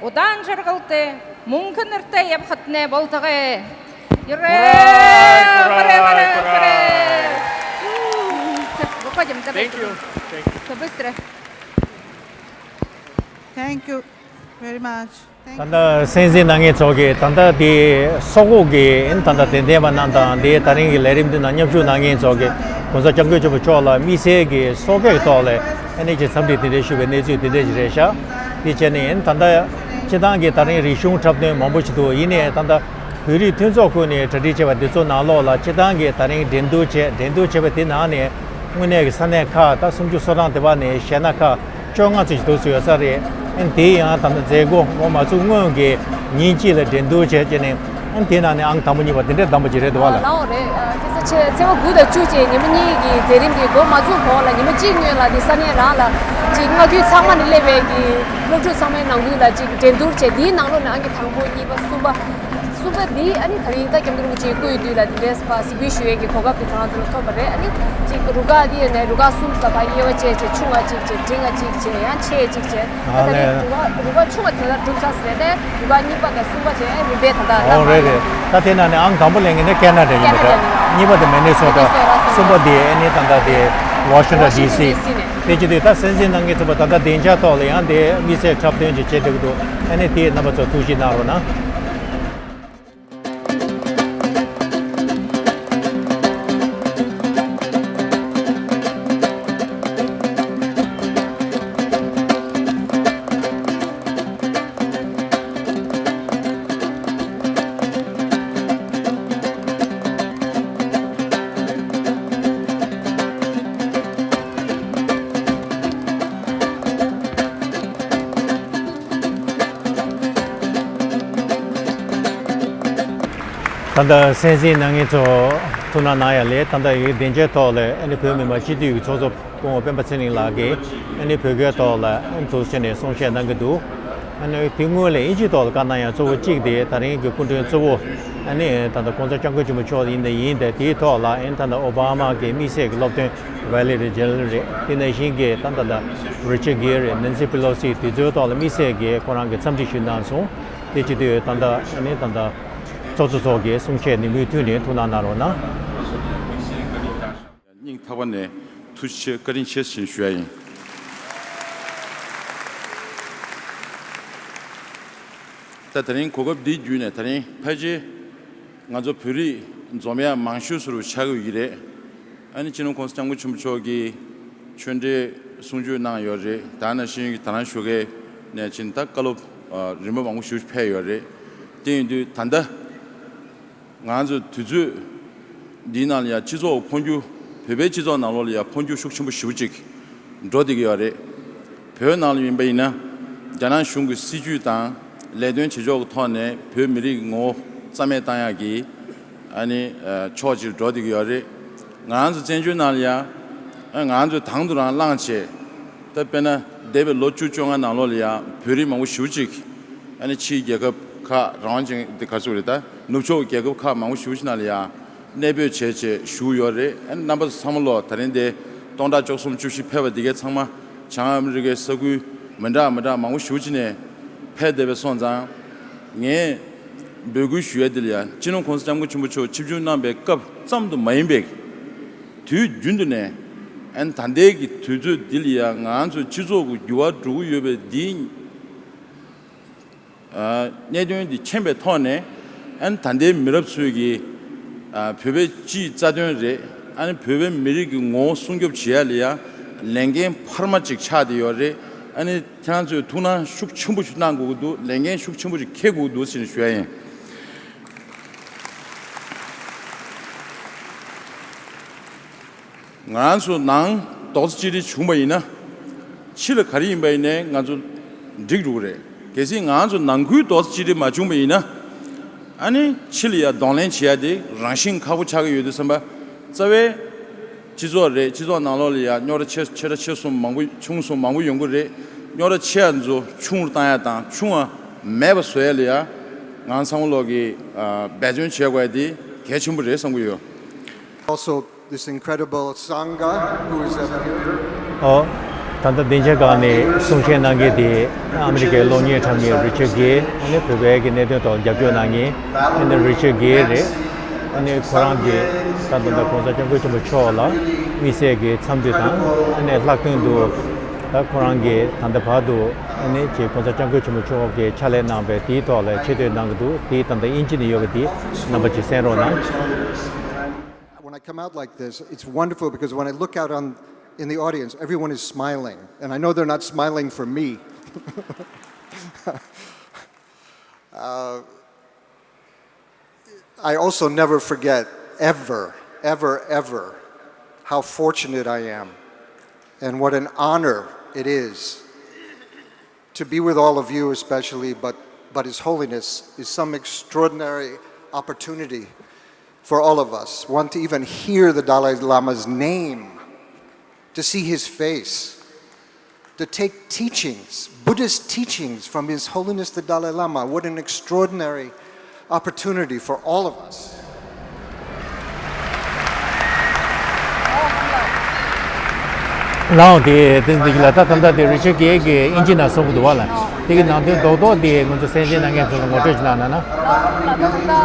འོ་ཏ་འཇར་གལ་ཏེ། མུང་ཁ་ནར་ཏེ་ཡབ་ཁ་ཏི་ནེ་བོལ་ཏ་གེ། ཡུ་རེ། ཀུ་རེ། ཀུ་རེ། ཀུ་རེ། ཀུ་རེ། ཀུ་རེ། Thank you. Thank you. Thank you very much. ད་ལྟ་གསན་གཟིགས་གནང་མཁན་ཚོ་གིས་ད་ལྟ་དེ་སོག་པོ་གི་ཨིན་ད་ལྟ་དད་ལྡན་པ་རྣམས་དང་དེ་ད་རིང་གི་ལས་རིམ་འདི་ནང་མཉམ་ཞུགས་གནང་མཁན་ཚོ་གིས་༸གོང་ས་༸སྐྱབས་མགོན་ཆེན་པོ་མཆོག་ལ་དམིགས་བསལ་གྱི་སོག་སྐད་ཀྱི་ཐོག་ལ་ཨ་ནི་ཅིག་འཚམས་འདྲི་དེ་འདྲ་ཞུ་བའི་གནས་ཚུལ་དེ་འདྲ་ཞིག་རེད་ཤག་དེ་བྱས་ནས་ཨ་ནི་ད་ལྟ་སྤྱི་བཏང་གི་ད་རིང་རིག་གཞུང་འཁྲབ་སྟོན་མང་པོ་ཞིག་འདུག་ཡིན་ནའི་ད་ལྟ་བོད་རིགས་མཐུན་ཚོགས་ཁུལ་ནས་གྲ་སྒྲིག་བྱས་པ་འདི་ཚོ་ནང་ལོགས་ལ་སྤྱི་བཏང་གི་ད་རིང་འགྲན་བསྡུར་བྱས་འགྲན་བསྡུར་བྱས་པ་དེ་ནང་ནས་དངོས་གནས་ཀྱི་ས་གནས་ཁག་ད་སུམ་ཅུ་སོ་གྲངས་དེ་བ་ནས་གཞས་སྣ་ཁག་བཅོ་ལྔ་ཙམ་ཞིག་འདུག་སེ་ཡོད་ས་རེད། ཨ་ནི་དེ་ཡང་ད་ལྟ་མཛད་སྒོ་ངོ་མ་ཚུགས་སྔོན་གྱི་ཉིན་གཅིག་ལ་འགྲན་བསྡུར་བྱས་བྱས་ནས་ཨ་ནི་དེ་ནང་ནས་ཨང་དང་པོ་གཉིས་པ་དེ་འདྲས་བདམས་པ་ཅིག་རེད་འདུག་བ་ལ། ལའོ་རེད། ཨ། ཁ་སང་ཚེས་པ་དགུ་དང་བཅུ་བཅས་ཉི་མ་གཉིས་ཀྱི་མཛད་རིམ་དེ་འགོ་མ་ཚུགས་གོང་ལ་ཉི་མ་གཅིག་སྔོན་ལ་དེ་ས་གནས་རང་ལ་ཅིག་མངའ་ཁུལ་ཚང་མ་ནས་སླེབས་པའི་གི་སློབ་ཕྲུག་ཚང་མའི་ནང་ཁུལ་ལ་ཅིག་འགྲན་བསྡུར་བྱས། དེའི་ནང་ལོགས་ནས་ཨང་ཀི་དང་པོ་གཉིས་པ་གསུམ་པ། གསུམ་པ་འདི་ཨ་ནི་ད་རིང་ད་༸སྐྱབས་མགོན་རིན་པོ་ཆེའི་སྐུ་ཡི་དུས་ལ་འདི་འདྲས་པ་གཟིགས་འབུལ་ཞུ་ཡས་ཀྱི་གོ་སྐབས་དེ་ང་ཚོ་ལ་ཐོབ་པ་རེད། ཨ་ནི་གཅིག་རུ་ཁག་འདི་ཡོད་ནས་རུ་ཁག་གསུམ་ས་ཕ་དབྱེ་བ་བྱས་བྱས་ཆུང་བ་གཅིག་བྱས་འབྲིང་བ་གཅིག་བྱས་ཡང་ཆེ་གཅིག་བྱས། ད་ད་རིང་རུ་ཁག་རུ་ཁག་ཆུང་བ་དེ་ལ་གྲུབ་ཚར་ཟེར་ཏེ་རུ་ཁག་གཉིས་པ་དང་གསུམ་པ་བྱས་རིམ་པས་ད་ལྟ་ཨོ་རེད་རེད། ད་དེ་ནང་ནས་ཨང་དང་པོ་ལེན་མཁན་ནི་ཁེ་ན་ཌ་ཡིན་པ་རེད། ཁེ་ན་ཌ་ཡིན། གཉིས་པ་དེ་མི་ནི་སོ་ཊ། མི་ནི་སོ་ཊ། གསུམ་པ་དེ་ཨ་ནི་ད་ལྟ་དེ་ཝ་ཤིང་ཊོན་ཌི་སི། ཝ་ཤིང་ཊོན་ཌི་སི་ནས། དེ་བྱེད་དུས་ད་གསན་གཟིགས་གནང་མཁན་ཚོ་ད་ལྟ་སྡིངས་ཆ་ཐོག་ལ་ཡང་དེ་དམིགས་བསལ་འཁྲབ་སྟོན་ཅིག་བྱེད་བསྡད་ཀྱི་འདུག་ཨ་ནི་དེ་རྣམ་པ་ཚོ་ཐུགས་ཞིབ་གནང་རོགས་གནང་། ད་ལྟ་གསན་གཟིགས་གནང་མཁན་ཚོ་ཐུགས་སྣང་གནང་ཡ་ལས། ད་ལྟ་ཡི་སྡིངས་ཆའི་ཐོག་ལ་ཨ་ནི་བོད་མི་མང་སྤྱི་འཐུས་ཀྱི་ཚོགས་གཙོ་སྐུ་ངོ་སྤེན་པ་ཚེ་རིང་ལགས་ཀྱིས་ཨ་ནི་བོད་སྐད་ཐོག་ལ་ཨ་ནི་ཐུགས་རྗེ་ཆེ་ནས་གསུང་བཤད་གནང་གི་འདུག་ཨ་ནི་དེ་སྔོན་ལ་དབྱིན་ཇིའི་ཐོག་ལ་བཀའ་གནང་ཡ་གཙོ་བོ་གཅིག་དེ་ད་རིང་གི་སྐུ་མགྲོན་གཙོ་བོ་ཨ་ནི་ད་ལྟ་༸གོང་ས་༸སྐྱབས་མགོན་ཆེན་པོ་མཆོག་ཡིན་དང་ཡིན་ཏེ། དེའི་ཐོག་ལ་ཨ་ནི་ད་ལྟ་ཨོ་བྷ་མ་གི་དམིགས་བསལ་གྱི་སློབ་སྟོན་ཝེ་ལི་རི་ཇེ་ནེ་རལ་རེད། དེ་ནང་བཞིན་གྱི་ད་ལྟ་ད་རི་ཅར་གྷི་རི་རེད། ནེན་སི་པེ་ལོ་སི། དེ་ཚོའི་ཐོག་ལ་དམིགས་བསལ་གྱི་ཁོ་རང་གི་འཚམས་འདྲི་ཞུས་གནང་སོང་། དེ་བྱེད་དུས་ད་ལྟ་ཨ་ནི་ད་ལྟ་ཚོགས་གཙོ་མཆོག་གིས་གསུང་བཤད་ནན་མོས་མཐུན་ནས་ཐུགས་སྣང་གནང་རོགས་གནང་། སྙིང་ཐག་པ་ནས་ཐུགས་རྗེ་ཆེ་བཀའ་དྲིན་ཆེ་ཞེས་ཞུ་ཡ་ཡིན། ད་དེ་རིང་གོ་སྐབས་འདི་བརྒྱུད་ནས་ད་རིང་ཕལ་ཆེར་ང་ཚོ་བོད་རིགས་འཛོམས་ཡ་མང་ཤོས་ཟེར་བ་ཆགས་ཀྱི་ཡོད་ཀྱི་རེད། ཨ་ནི་སྤྱི་ནོར་༸གོང་ས་༸སྐྱབས་མགོན་ཆེན་པོ་མཆོག་གིས་ཆོས་འབྲེལ་གསུང་ཆོས་གནང་ཡོད་རེད། ད་ནང་བཞིན་གྱི་ད་རང་ཞོགས་ཀས་ནས་ཕྱིན་ད་བཀའ་སློབ་རིམ་པ་མང་པོ་ཞིག་ཕེབས་ཡོད་རེད། དེ་ཡིན་དུས་ད་ལྟ་ང་ཚོ་དུས་ཚོད་འདིའི་ནང་ལ་ཡ་སྤྱི་ཚོགས་འཕོ་འགྱུར། བོད་པའི་སྤྱི་ཚོགས་ནང་ལོགས་ལ་ཡ་འཕོ་འགྱུར་ཤུགས་ཆེན་པོ་ཞེ་པོ་ཅིག་འགྲོ་བསྡད་ཀྱི་ཡོད་རེད། བོད་ནང་ལ་ཡིན་པ་ཡིན་ན་རྒྱ་ནག་གཞུང་གི་སྲིད་ཇུས་དང་ལས་དོན་བྱེད་ཕྱོགས་ཀྱི་ཐོག་ནས་བོད་མི་རིགས་ཀྱི་ངོ་བོ་རྩ་མེད་བཏང་ཡག་གི་ཨ་ནི་ཕྱོགས་ཅིག་འགྲོ་བསྡད་ཀྱི་ཡོད་རེད། ང་ཚོ་བཙན་བྱོལ་ནང་ལ་ཡ་ང་ཚོས་དང་དུ་རང་བླངས་བྱས། ད་དཔེར་ན་འདས་པའི་ལོ་བཅུ་བཅོ་ལྔ་ནང་ལོགས་ལ་ཡ་བོད་རིགས་མང་པོ་ཞེ་པོ་ཅིག་ཨ་ནི་ཕྱིའི་རྒྱལ་ཁབ་ཁག་རང་དབང་ཅན་དེ་ག་ཚོད་རེད། ད་ནུབ་ཕྱོགས་རྒྱལ་ཁབ་ཁག་མང་པོ་ཞེ་པོ་ཅིག་ནང་ལ་ཡ་གནས་སྤོས་བྱས་བྱས་བཞུགས་ཡོད་རེད། ཨ་ནི་རྣམ་པ་ཚོ་ཚང་མ་ལོ་ད་རིང་དེ་སྟོང་ཕྲག་བཅུ་གསུམ་བཅུ་བཞི་ཕེབས་པ་འདི་གའི་ཚང་མ་བྱང་ཨ་མི་རི་ཀའི་ས་ཁུལ་མི་འདྲ་མི་འདྲ་མང་པོ་ཞེ་པོ་ཅིག་ནས་ཕེབས་བསྡད་པ་སོང་ཙང་། ངས་འབོད་སྐུལ་ཞུ་ཡ་འདི་ལ་ཡ་སྤྱི་ནོར་༸གོང་ས་༸སྐྱབས་མགོན་ཆེན་པོ་མཆོག་ཆིབས་བསྒྱུར་གནང་པའི་སྐབས་ཙམ་དུ་མ་ཡིན་པའི་དུས་རྒྱུན་དུ་ནས་ཨ་ནི་ད་ལྟའི་གི་དུས་ཚོད་འདི་ལ་ཡ་ང་ཚོ་སྤྱི་ཚོགས་ཀྱི་འགྱུར་བ་འགྲོ་གི་ཡོད་པའི་འདིའི་གནད་དོན་འདི་མཁྱེན་པའི་ཐོག་ནས་ཨ་ནི་ད་ལྟའི་མི་རབས་ཚོས་ཀྱི་ ཨ། བོད་པའི་སྤྱིའི་རྩ་དོན་རེད། ཨ་ནི་བོད་པའི་མི་རིགས་ཀྱི་ངོ་བོ་སྲུང་སྐྱོབ་བྱེད་ཡ་ལ་ཡ་ལས་འགན་འཕར་མ་ཅིག་ཆགས་བསྡད་ཡོད་རེད། ཨ་ནི་ཁྱེད་རང་ཚོས་ཐུགས་སྣང་ཤུགས་ཆེན་པོ་ཞིག་གནང་དགོས་ཀྱི་འདུག་ལས་འགན་ཤུགས་ཆེན་པོ་ཞིག་འཁྱེར་དགོས་ཀྱི་འདུག་ཟེར་ནས་ཞུ་ཡ་ཡིན། ང་རང་ཚོ་ནང་རྡོག་རྩ་གཅིག་སྒྲིལ་བྱུང་བ་ཡིན་ན། ཕྱི་ལ་ག་རེ་ཡིན་པ་ཡིན་ནའི་ང་ཚོ་འགྲིག་འགྲོ་གི་རེད། གལ་སྲིད་ང་རང་ཚོ་ནང་ཁུལ་རྡོག་རྩ་གཅིག་སྒྲིལ་མ་བྱུང་བ་ཡིན་ན། ཨ་ནི་ཕྱི་ལ་ཡ་གདོང་ལེན་བྱེད་ཡ་དེ་རང་བཞིན་ཁག་པོ་ཆགས་ཀྱི་ཡོད་དུས་ཙམ་པ། རྩ་བའི་སྤྱི་ཚོགས་རེད། སྤྱི་ཚོགས་ནང་ལོགས་ལ་ཡ་རྙོག་དྲ་ཆེ་ཆེ་དྲགས་ཆེ་སོང་མང་པོ་ཆུང་སོང་མང་པོ་ཡོང་གི་རེད། རྙོག་དྲ་ཆེ་ཡ་ཚོ་ཆུང་རུ་བཏང་ཡ་དང་ཆུང་བ་མེད་པ་བཟོ་ཡ་ལ་ཡ་ང་ཚང་མ་ལོག་གི་ཨ་འབད་བརྩོན་བྱེད་དགོས་ཡ་དེ་གལ་ཆེན་པོ་རེད་བསམ་གྱི་ཡོད། Also, this incredible Sangha who is up here. ཨོ། ད་ལྟ་སྡིངས་ཆ་སྒང་ནས་གསུང་བཤད་གནང་མཁན་དེ་ཨ་མི་རི་ཀའི་གློག་བརྙན་འཁྲབ་མཁན་རི་ཆར་གྷེ། ཨ་ནི་བོད་པའི་གི་གནད་དོན་ཐོག་རྒྱབ་སྐྱོར་གནང་མཁན་ཨ་ནི་རི་ཆར་གྷེ་རེད། ཨ་ནི་ཁོ་རང་གིས་ད་ལྟ་གོང་ས་སྐྱབས་མགོན་ཆེན་པོ་མཆོག་ལ་དམིགས་བསལ་གྱི་འཚམས་འདྲི་དང་ཨ་ནི་ལྷག་དོན་དུ་ད་ཁོ་རང་གིས་ད་ལྟ་བར་དུ་ཨ་ནི་ཅིག་གོང་ས་སྐྱབས་མགོན་ཆེན་པོ་མཆོག་གིས་ཕྱག་ལས་གནང་བའི་དེའི་ཐོག་ལ་ཆེ་བསྟོད་གནང་གི་འདུག་དེའི་ད་ལྟ་དབྱིན་ཇི་ནས་ཡོད་པ་དེ་རྣམ་པ་ཅིག་གསན་རོགས་གནང་། When I come out like this, it's wonderful because when I look out on in the audience, everyone is smiling, and I know they're not smiling for me. Uh, I also never forget, ever, ever, ever, how fortunate I am and what an honor it is to be with all of you especially, but, but His Holiness is some extraordinary opportunity for all of us. One, to even hear the Dalai Lama's name, to see his face, to take teachings, Buddhist teachings from His Holiness the Dalai Lama. What an extraordinary opportunity for all of us. ལའོ་དེ་དེ་འདི་ལ་ད་ད་ལྟ་དེ་རི་ཆར་གྷེ་གི་དབྱིན་ཇི་ནང་གསུང་གི་འདུག་བ་ལ། དེ་གི་ནང་དོན་རྡོག་རྡོག་དེ་ང་ཚོ་གསན་མཁན་གནང་མཁན་ཚོ་ལ་ངོ་སྤྲོད་ཅིག་གནང་ན་ན། ལ་ད་ད་ད་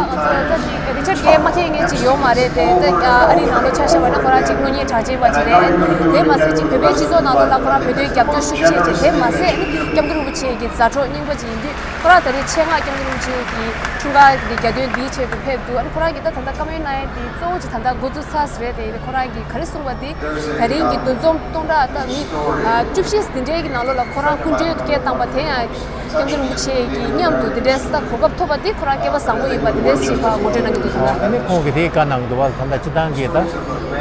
ད་ཅིག་རི་ཆར་གྷེ་མ་མཁྱེན་མཁན་ཅིག་ཡོད་མ་རེད་དེ། ད་ཨ་རིའི་ནང་ལ་ཆ་བཞག་པ་ན་ཁོ་རང་ཅིག་དངོས་གནས་གྲགས་ཆེ་བ་ཅིག་རེད། དེ་མ་ཟད་ཅིག་བོད་པའི་སྤྱི་ཚོགས་ནང་ལོགས་ལ་ཁོ་རང་བོད་དོན་རྒྱབ་སྐྱོར་ཤུགས་ཆེ་བྱས། དེ་མ་ཟད་ཨ་ནི་སྐྱབས་མགོན་རིན་པོ་ཆེ་གི་མཛའ་གྲོགས་རྙིང་པ་ཅིག་ཡིན་དུས། ཁོ་རང་ད་རེས་ཆེད་མངགས་སྐྱབས་མགོན་རིན་པོ་ཆེ་གི་འཁྲུངས་སྐར་འདི་རྒྱ་སྟོན་འདིའི་ཆེད་དུ་ཕེབས་འདུག་ཨ་ནི་ཁོ་རང་གིས་ད་ད་ལྟ་བཀའ་མོལ་གནང་ཡ་འདི་གཙོ་བོ་ཅིག་ད་ལྟ་འགོ་འཛུགས་ཚར་ཟིན་རེད་དེ། ཁོ་རང་གིས་ག་རེ་གསུངས་པ་འདི་ད་རིང་གི་འདུ་འཛོམས་སྟོང་ཕྲག་ད་མི་ཨ་བཅུ་བཞི་འདི་འདྲའི་གི་ནང་ལོགས་ལ་ཁོ་རང་སྐུ་མགྲོན་སྐད་བཏང་པ་དེ་ཡང་སྐྱབས་མགོན་རིན་པོ་ཆེ་གི་མཉམ་དུ་འདི་འདྲའི་ད་གོ་སྐབས་ཐོབ་པ་འདི་ཁོ་རང་སྐལ་བ་བཟང་པོ་ཡིན་པ་འདི་འདྲའི་ཞིག་ངོ་སྤྲོད་གནང་གི་འདུག་ད་ཨ་ནི་ཁོང་གིས་དེ་བཀའ་གནང་གི་འདུག་བ། ད་ལྟ་སྤྱི་བཏང་གི་ད་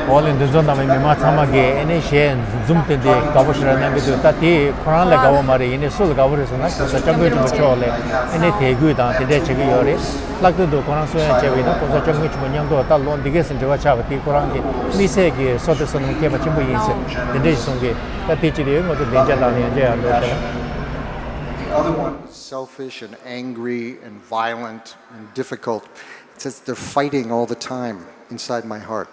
འོག་ལ་འདུ་འཛོམས་གནང་བའི་མི་མང་ཚང་མ་གིས་ཨ་ནི་ཞལ་འཛུམ་བསྟན་ཏེ་དགའ་པོ་ཞེ་དྲག་གནང་གི་འདུག་ད་དེ་ཁོ་རང་ལ་དགའ་པོ་མ་རེད། ཡིན་ནའི་སུ་ལ་དགའ་པོ་རེད་ཟེར་ན་གོང་ས་སྐྱབས་མགོན་ཆེན་པོ་མཆོག་ལ་ཨ་ནི་དད་གུས་དང་དེ་འདྲ་བྱེད་ཀྱི་ཡོད་རེད། ལྷག་དོན་དུ་ཁོ་རང་གསུང་ཡ་བྱས་པ་ཡིན་ན་གོང་ས་སྐྱབས་མགོན་ཆེན་པོ་མཉམ་དུ་ད་ལོ་འདི་གས་སུ་འབྲེལ་བ་ཆགས་པ་དེ་ཁོ་རང་གི་དམིགས་བསལ་གྱི་བསོད་བདེ་བསོད་ནམས་བསྐལ་པ་ཆེན་པོ་ཡིན་ཟེར་དེ་འདྲ་ཞིག་གསུང་གི། ད་དེ་ཅི་རེད། ང་ཚོ་བདེ་འཇགས་དང་ཡང་འཇགས་ཡང་འགྲོ་བྱས་ན། The other one is selfish and angry and violent and difficult. It says they're fighting all the time inside my heart.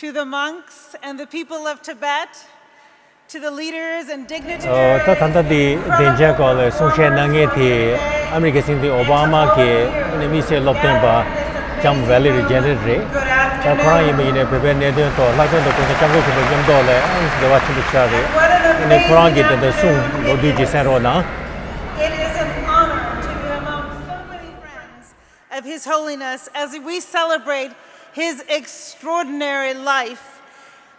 To the monks and the people of Tibet, to the leaders and dignitaries, ད་ད་ལྟ་འདི་བདེ་འཇགས་སྐོར་ལ་གསུང་བཤད་གནང་མཁན་དེ་ཨ་མི་རི་ཀའི་སྲིད་འཛིན་ཨོ་བྷ་མ་གི་དམིགས་བསལ་སློབ་སྟོན་པ་ལྕམ་ཝེ་ལེ་རི་ཇེན་ནེ་རེད། ད་ཁོ་རང་ཡིན་པ་ཡིན་ནའི་བོད་པའི་གནད་དོན་ཐོག་ལྷག་དོན་དུ་གོང་ས་སྐྱབས་མགོན་ཆེན་པོ་མཉམ་ཐོག་ལ་འབྲེལ་བ་ཆེན་པོ་ཆགས་རེད། ཨ་ནི་ཁོ་རང་གིས་དེ་འདྲ་གསུང་ལོ་དུས་ཀྱི་གསན་རོགས་གནང་། It is an honor to be among so many friends of His Holiness as we celebrate his extraordinary life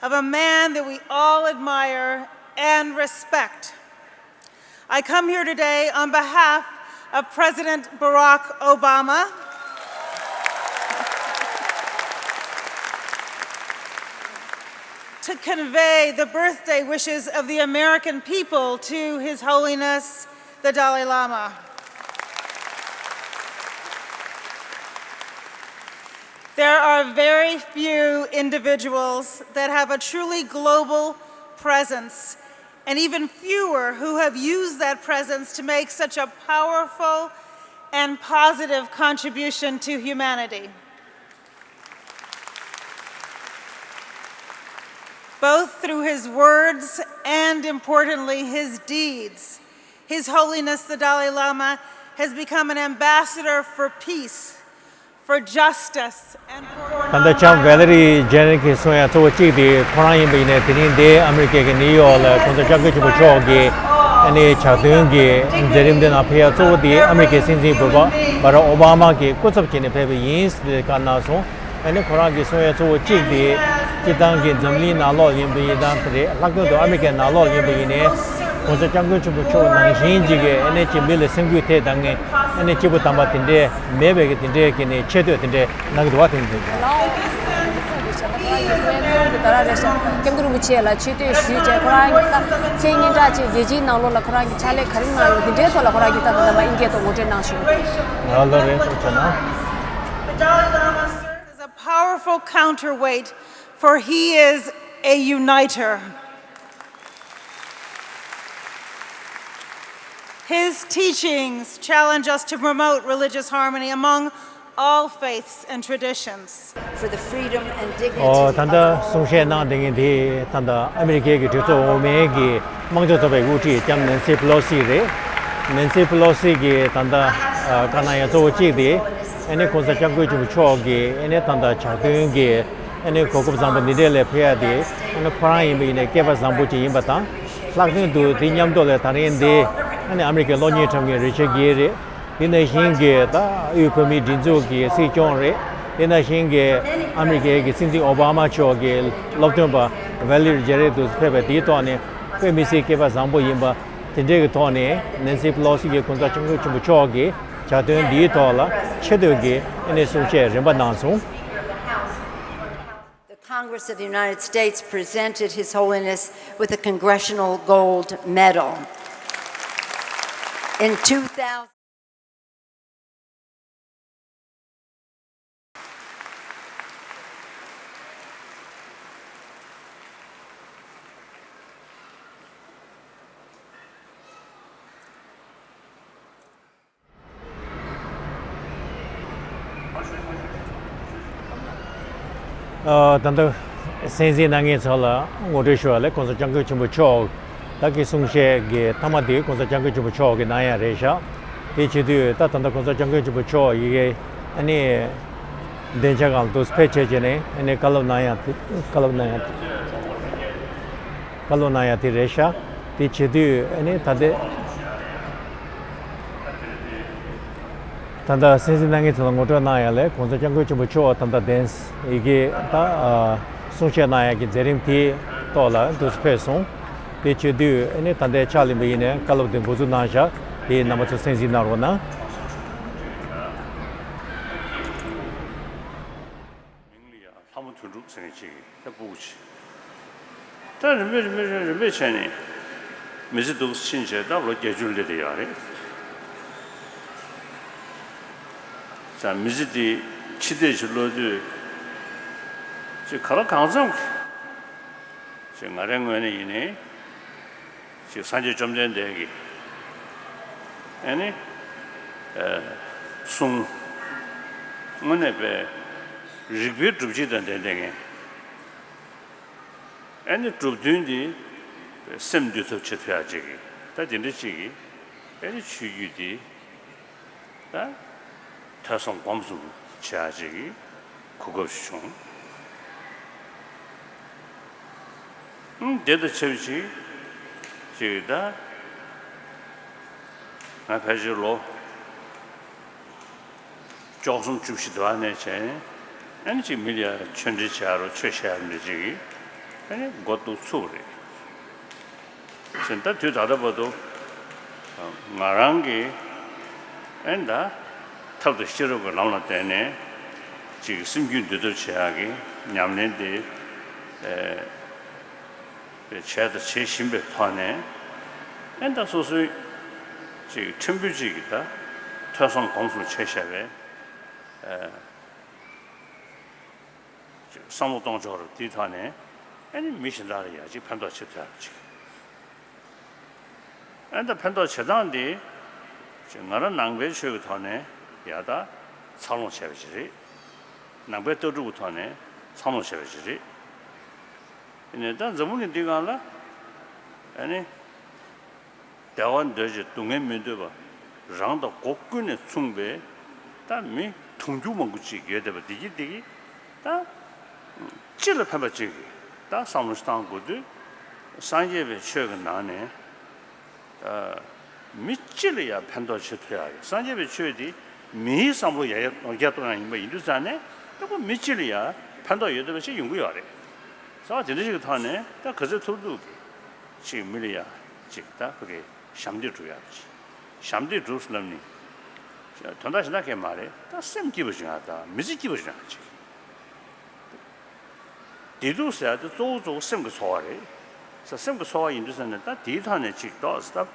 of a man that we all admire and respect. I come here today on behalf of President Barack Obama to convey the birthday wishes of the American people to His Holiness the Dalai Lama. There are very few individuals that have a truly global presence, and even fewer who have used that presence to make such a powerful and positive contribution to humanity. Both through his words and, importantly, his deeds, His Holiness the Dalai Lama has become an ambassador for peace, for justice, and for ད་ལྟ་ལྕམ་ཝེ་ལེ་རི་ཇེན་ནེ་གིས་གསུང་ཡ་གཙོ་བོ་གཅིག་དེ་ཁོ་རང་ཡིན་པ་ཡིན་ནའི་དེ་རིང་འདི་ཨ་མི་རི་ཀའི་ནིའུ་ཡོག་ལ་གོང་ས་སྐྱབས་མགོན་ཆེན་པོ་མཆོག་གི་ཨ་ནི་ཕྱག་འདོན་གྱི་མཛད་རིམ་འདི་ནང་ཕེབས་ཡ་གཙོ་བོ་དེ་ཨ་མི་རི་ཀའི་སྲིད་འཛིན་བོད་པ་བྷ་རག་ཨོ་བྷ་མ་གིས་སྐུ་ཚབ་བྱས་ནས་ཕེབས་པ་ཡིན་ཟེར་བཀའ་གནང་སོང་། ཨ་ནི་ཁོ་རང་གི་གསུང་ཡ་གཙོ་བོ་གཅིག་དེ་སྤྱིར་བཏང་གི་འཛམ་གླིང་ནང་ལོགས་ཡིན་པ་ཡིན་ཙང་དེ་རེད། ལྷག་དོན་དུ་ཨ་མི་རི་ཀའི་ནང་ལོགས་ཡིན་པ་ཡིན་ནའི་༸གོང་ས་༸སྐྱབས་མགོན་ཆེན་པོ་མཆོག་ནང་བཞིན་གཅིག་གི་ཨ་ནི་ཅིག་མི་ལ་སེམས་འགུལ་ཐེབས་བཏང་མཁན་ཨ་ནི་སྐྱེས་བུ་དམ་པ་དེ་འདྲས་མེད་པའི་གི་དེ་འདྲས་ཀྱི་ནི་ཆེ་བསྟོད་དེ་འདྲས་གནང་གི་འདུག་བ། དེ་འདྲས་ལའོ་ཨེ་སི་ཨེ་ཙི་ཁོང་གི་ཞལ་ཏ་ཁོ་རང་གི་གསུང་ཡ་གཙོ་བོ་དེ་ད་རང་རེད་ཤག་སྐྱབས་མགོན་རིན་པོ་ཆེ་ལ་ཆེ་བསྟོད་ཞུས་བྱས་ཁོ་རང་གི་ད་མཚན་སྙན་གྲགས་ཅིག་རྒྱལ་སྤྱིའི་ནང་ལོགས་ལ་ཁོ་རང་གི་ཕྱག་ལས་ག་རེ་གནང་ཡོད་དེ་འདྲའི་ཐོག་ལ་ཁོ་རང་གི་ད་ད་ལྟ་མ་ཨིན་སྐད་ཐོག་ངོ་སྤྲོད་གནང་ཞུ། ལགས་ལགས་རེད། ཐུགས་རྗེ་གནང་། The Dalai Lama serves as a powerful counterweight, for he is a uniter. His teachings challenge us to promote religious harmony among all faiths and traditions. For the freedom and dignity ཨོ། ད་ལྟ་གསུང་བཤད་གནང་བསྡད་མཁན་དེ་ད་ལྟ་ཨ་མི་རི་ཀའི་གི་གྲོས་ཚོགས་འོག་མའི་གི་དམངས་གཙོ་ཚོགས་པའི་དབུ་ཁྲིད་ལྕམ་ནན་སི་པེ་ལོ་སི་རེད། ནན་སི་པེ་ལོ་སི་གིས་ད་ལྟ་ཨ་བཀའ་གནང་ཡ་གཙོ་བོ་གཅིག་དེ་ཨ་ནི་༸གོང་ས་༸སྐྱབས་མགོན་ཆེན་པོ་མཆོག་གིས་ཨ་ནི་ད་ལྟ་ཕྱག་དོན་གྱི་ཨ་ནི་གོ་སྐབས་བཟང་པོ་འདི་འདྲས་ལ་ཕུལ་ཡ་དེ་ཨ་ནི་ཁོ་རང་ཡིན་པ་ཡིན་ནའི་སྐལ་པ་བཟང་པོ་ཅིག་ཡིན་པ་དང་། ལྷག་དོན་དུ་དེ་མཉམ་དུ་ལ་ད་རིང་འདི་ཨ་ནི་ཨ་མི་རི་ཀའི་གློག་བརྙན་འཁྲབ་མཁན་རི་ཆར་གྷེ་རེད། དེ་ནང་བཞིན་གྱི་ད་དབུས་བོད་མིའི་སྒྲིག་འཛུགས་ཀྱི་སྲིད་སྐྱོང་རེད། དེ་ནང་བཞིན་གྱི་ཨ་མི་རི་ཀའི་གི་སྲིད་འཛིན་ཨོ་བྷ་མ་མཆོག་གི་སློབ་སྟོན་པ་ཝེ་ལི་རི་ཇེ་རེ་དུ་ཕེབས་པ་དེའི་ཐོག་ནས་དཔེ་མི་སྲིད་སྐལ་པ་བཟང་པོ་ཡིན་པ་དེ་འདྲའི་གི་ཐོག་ནས་ནན་སི་པེ་ལོ་སི་གིས་༸གོང་ས་༸སྐྱབས་མགོན་ཆེན་པོ་མཆོག་གི་ཕྱག་དོན་འདིའི་ཐོག་ལ་ཆེ་བསྟོད་ཀྱི་ཨ་ནི་གསུང་བཤད་རིམ་པ་གནང་སོང་། The Congress of the United States presented His Holiness with the Congressional Gold Medal. In two thousand, ཨ། ད་ལྟ་གསན་གཟིགས་གནང་མཁན་ཚོ་ལ་ངོ་སྤྲོད་ཞུ་བ་ལས་༸གོང་ས་༸སྐྱབས་མགོན་ཆེན་པོ་མཆོག་ད་གི་གསུང་བཤད་ཀྱི་མཐའ་མ་དེ་༸གོང་ས་༸སྐྱབས་མགོན་ཆེན་པོ་མཆོག་གིས་གནང་ཡ་རེད་ཤག་དེ་བྱེད་དུས་ད་ད་ལྟ་༸གོང་ས་༸སྐྱབས་མགོན་ཆེན་པོ་མཆོག་ཡི་གེ་ཨ་ནི་བདེ་འཇགས་སྒང་ལ་དུ་ཕེབས་བྱས་བྱས་ནས་ཨ་ནི་བཀའ་སློབ་གནང་ཡ་དེ་བཀའ་སློབ་གནང་ཡ་དེ་བཀའ་སློབ་གནང་ཡ་དེ་རེད་ཤག་དེ་བྱེད་དུས་ཨ་ནི་ད་ལྟའི། ད་ལྟ་གསན་གཟིགས་གནང་མཁན་ཚོ་ལ་ངོ་སྤྲོད་གནང་ཡ་ལས་༸གོང་ས་༸སྐྱབས་མགོན་ཆེན་པོ་མཆོག་ད་ལྟ་གདན་ཡི་གེ་ད་གསུང་བཤད་གནང་ཡ་གི་མཛད་རིམ་དེའི་ཐོག་ལ་འདུག་སེ་ཕེབས་སོང་། དེ་བྱེད་དུས་ཨ་ནི་ད་ལྟའི་ཕྱག་ལེན་པ་ཡིན་ནའི་བཀའ་སློབ་དེ་འགོ་འཛུགས་གནང་བཞག་དེ་རྣམ་པ་ཚོ་གསན་གཟིགས་གནང་རོགས་གནང་། མིང་ལ་ཡང་ལྷ་མོ་དོན་གྲུབ་ཟེར་མཁན་ཅིག་ད་སྤུ་གུ་ཆེ། ད་རིམ་པས་རིམ་པས་རིམ་པས་བྱས་ནས་མི་ཚེ་འདུག་ཕྱིན་བྱས་ད་ལོ་བརྒྱད་ཅུ་སླེབས་བསྡད་ཡོད་རེད། ད་མི་ཚེ་འདི་ཕྱི་བལྟས་ཅིག་ལོག་དུས་ཅིག་ག་ལ་གང་འཚམ་གྱི་ཅིག་ང་རའི་ངོས་ནས་ཡིན་ནའི། ཅིག་སངས་རྒྱས་བཅོམ་ལྡན་འདས་ཀྱི་ཨ་ནི་ཨ་གསུང་དངོས་གནས་པའི་རིགས་པའི་སྒྲུབ་བྱེད་དང་ལྡན་ལྡན་ངེས་ཨ་ནི་སྒྲུབ་དོན་འདི་སེམས་འདུལ་ཐབས་བྱེད་ཐུབ་ཡག་ཅིག་གི་ད་དེ་འདྲ་ཅིག་གི་ཨ་ནི་ཆོས་བརྒྱུད་འདི། ད་ཐོས་བསམ་སྒོམ་གསུམ་བྱེད་ཡག་ཅིག་གི་གོ་སྐབས་ཤིག་བྱུང་། ཨང་དེ་དང་ཆབས་ཅིག་ཅིག་ད་ང་ཕལ་ཆེར་ལོ་བཅུ་གསུམ་བཅུ་བཞི་དེ་བ་ནས་བྱས་ཨ་ནི་ཅིག་མི་ལ་ཡ་ཆོས་འབྲེལ་བྱེད་ཡག་རོ་ཆོས་བཤད་ཡག་འདྲ་ཅིག་གི་ཨ་ནི་འགོ་འདུག་ཚུགས་རེད། ཞེས་ད་དུས་ད་ལྟ་བར་དུ་ང་རང་གིས་ཨེ་ད་ཐབས་དང་ཤེས་རབ་ཀྱི་ལམ་ལ་བརྟེན་ནས་ཅིག་སེམས་རྒྱུད་འདུལ་ཐབས་བྱེད་ཡག་གི་ཉམས་ལེན་དེ་བྱས་དང་བྱེད་བཞིན་པའི་ཐོག་ནས་ཨེ་ད་སོ་སོའི་ཅིག་ཕྲན་བུ་ཅིག་གི་ད་ཐོས་བསམ་སྒོམ་གསུམ་བྱས་བཞག་པའི། བསམ་བློ་གཏོང་ཕྱོགས་རུ་དེའི་ཐོག་ནས་ཨ་ནི་མི་གཞན་དག་ལ་ཡང་ཅིག་ཕན་ཐོགས་བྱེད་ཐུབ་ཡག་ཅིག་ཨ་ནི་ད་ཕན་ཐོགས་བྱེད་སྟངས་འདི་ཅིག་ང་རང་ནང་པའི་ཆོས་ཀྱི་ཐོག་ནས་ཡག་ད་འཚར་ལོངས་བྱས་པ་ཞིག་རེད། ནང་པའི་ལྟ་གྲུབ་ཀྱི་ཐོག་ནས་འཚར་ལོངས་བྱས་པ་ཞིག་རེད། ཡིན་ནའི་ད་འཛམ་བུ་གླིང་འདི་སྒང་ལ་ཨ་ནི། བདེ་བ་འདོད་ཅིང་སྡུག་བསྔལ་མི་འདོད་པ་རང་དང་སྒོ་ཀུན་ནས་མཚུངས་པའི་ད་མི་དུང་ཕྱུར་མང་པོ་ཅིག་ཡོད་བསྡད་པ་འདི་གིས་འདི་གིས་ད་སྤྱི་ལ་ཕན་པ་ཅིག་གིས་ད་བསམ་བློ་ཞིག་བཏང་དགོས་དུས་སངས་རྒྱས་པའི་ཆོས་ཀྱི་ནང་ནས་ད་མི་སྤྱི་ལ་ཡང་ཕན་ཐོགས་བྱེད་ཐུབ་ཡག་ཡོད། སངས་རྒྱས་པའི་ཆོས་འདི་མིའི་བསམ་བློ་ཡར་རྒྱས་གཏོང་ཡག་ཡིན་པ་ཡིན་དུས་ཙང་ནས་ ད་ཁོ་མི་སྤྱི་ལ་ཡ་ཕན་ཐོགས་ཡོད་བསྡད་པ་ཞིག་ཡོང་གི་ཡོད་རེད། ཟེར་བ་དེ་འདྲ་ཞིག་གི་ཐོག་ནས་ད་ག་ཚོད་ཐུབ་ཐུབ་ཀྱིས་ཅིག་མི་ལ་ཡ་ཅིག་ད་ཁོ་གི་ཞབས་འདེགས་སྒྲུབ་ཡག་ཅིག་ཞབས་འདེགས་སྒྲུབ་ཟེར་ལབ་ནི་དོན་དག་གཞན་དག་གས་མ་རེད། ད་སེམས་སྐྱིད་པོ་ཞིག་ཡོང་ཡག་དང་མི་ཚེ་སྐྱིད་པོ་ཞིག་ཡོང་ཡག་ཅིག་བདེ་སྡུག་ཟེར་ཡག་དེ་གཙོ་བོ་གཙོ་བོ་སེམས་ཀྱི་འཚོ་བ་རེད། ས་སེམས་ཀྱི་འཚོ་བ་ཡིན་དུས་ཙང་ནས་ད་དེའི་ཐོག་ནས་ཅིག་ཏོག་ཙམ་ད་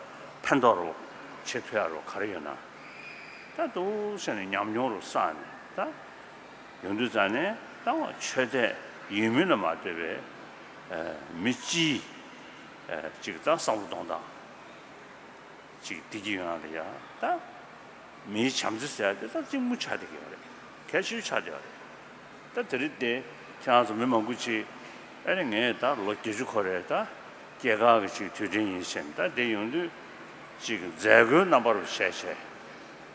ཕན་ཐོགས་རོགས་བྱེད་ཐུབ་ཡག་རོགས་ག་རེ་ཡོད་ན། ད་འདུག་སེ་ནས་ཉམས་མྱོང་རོགས་བསགས་ནས་ད་ཡོང་དུས་ཙང་ནས་ད་ཆོས་དད་ཡིན་མིན་ལ་མ་ལྟོས་པའི་ཨ་མི་སྤྱིའི་ཨ་ཅིག་ད་བསམ་བློ་གཏོང་སྟངས། ཅིག་བདེ་སྐྱིད་ཡོང་ཡག་ལ་ཡ་ད་མིའི་བྱམས་བརྩེ་ཟེར་ཡག་དེ་ད་གཅིག་མོ་ཆགས་བསྡད་ཀྱི་ཡོད་རེད། གལ་ཆེ་ཤོས་ཆགས་བསྡད་ཡོད་རེད། ད་དེ་རིང་དེ་ཁྱེད་རང་ཚོ་མི་མང་པོ་ཅིག་ཨ་ནི་ངས་ད་ལོ་བརྒྱད་ཅུ་འཁོར་རེད། ད་སྐྱེས་སྐར་གྱི་ཅིག་དུས་དྲན་ཡིན་ཟེར་ནས་ད་དེ་ཡོང་དུས་ཅིག་མཛད་སྒོའི་རྣམ་པ་རུ་བྱས་བྱས་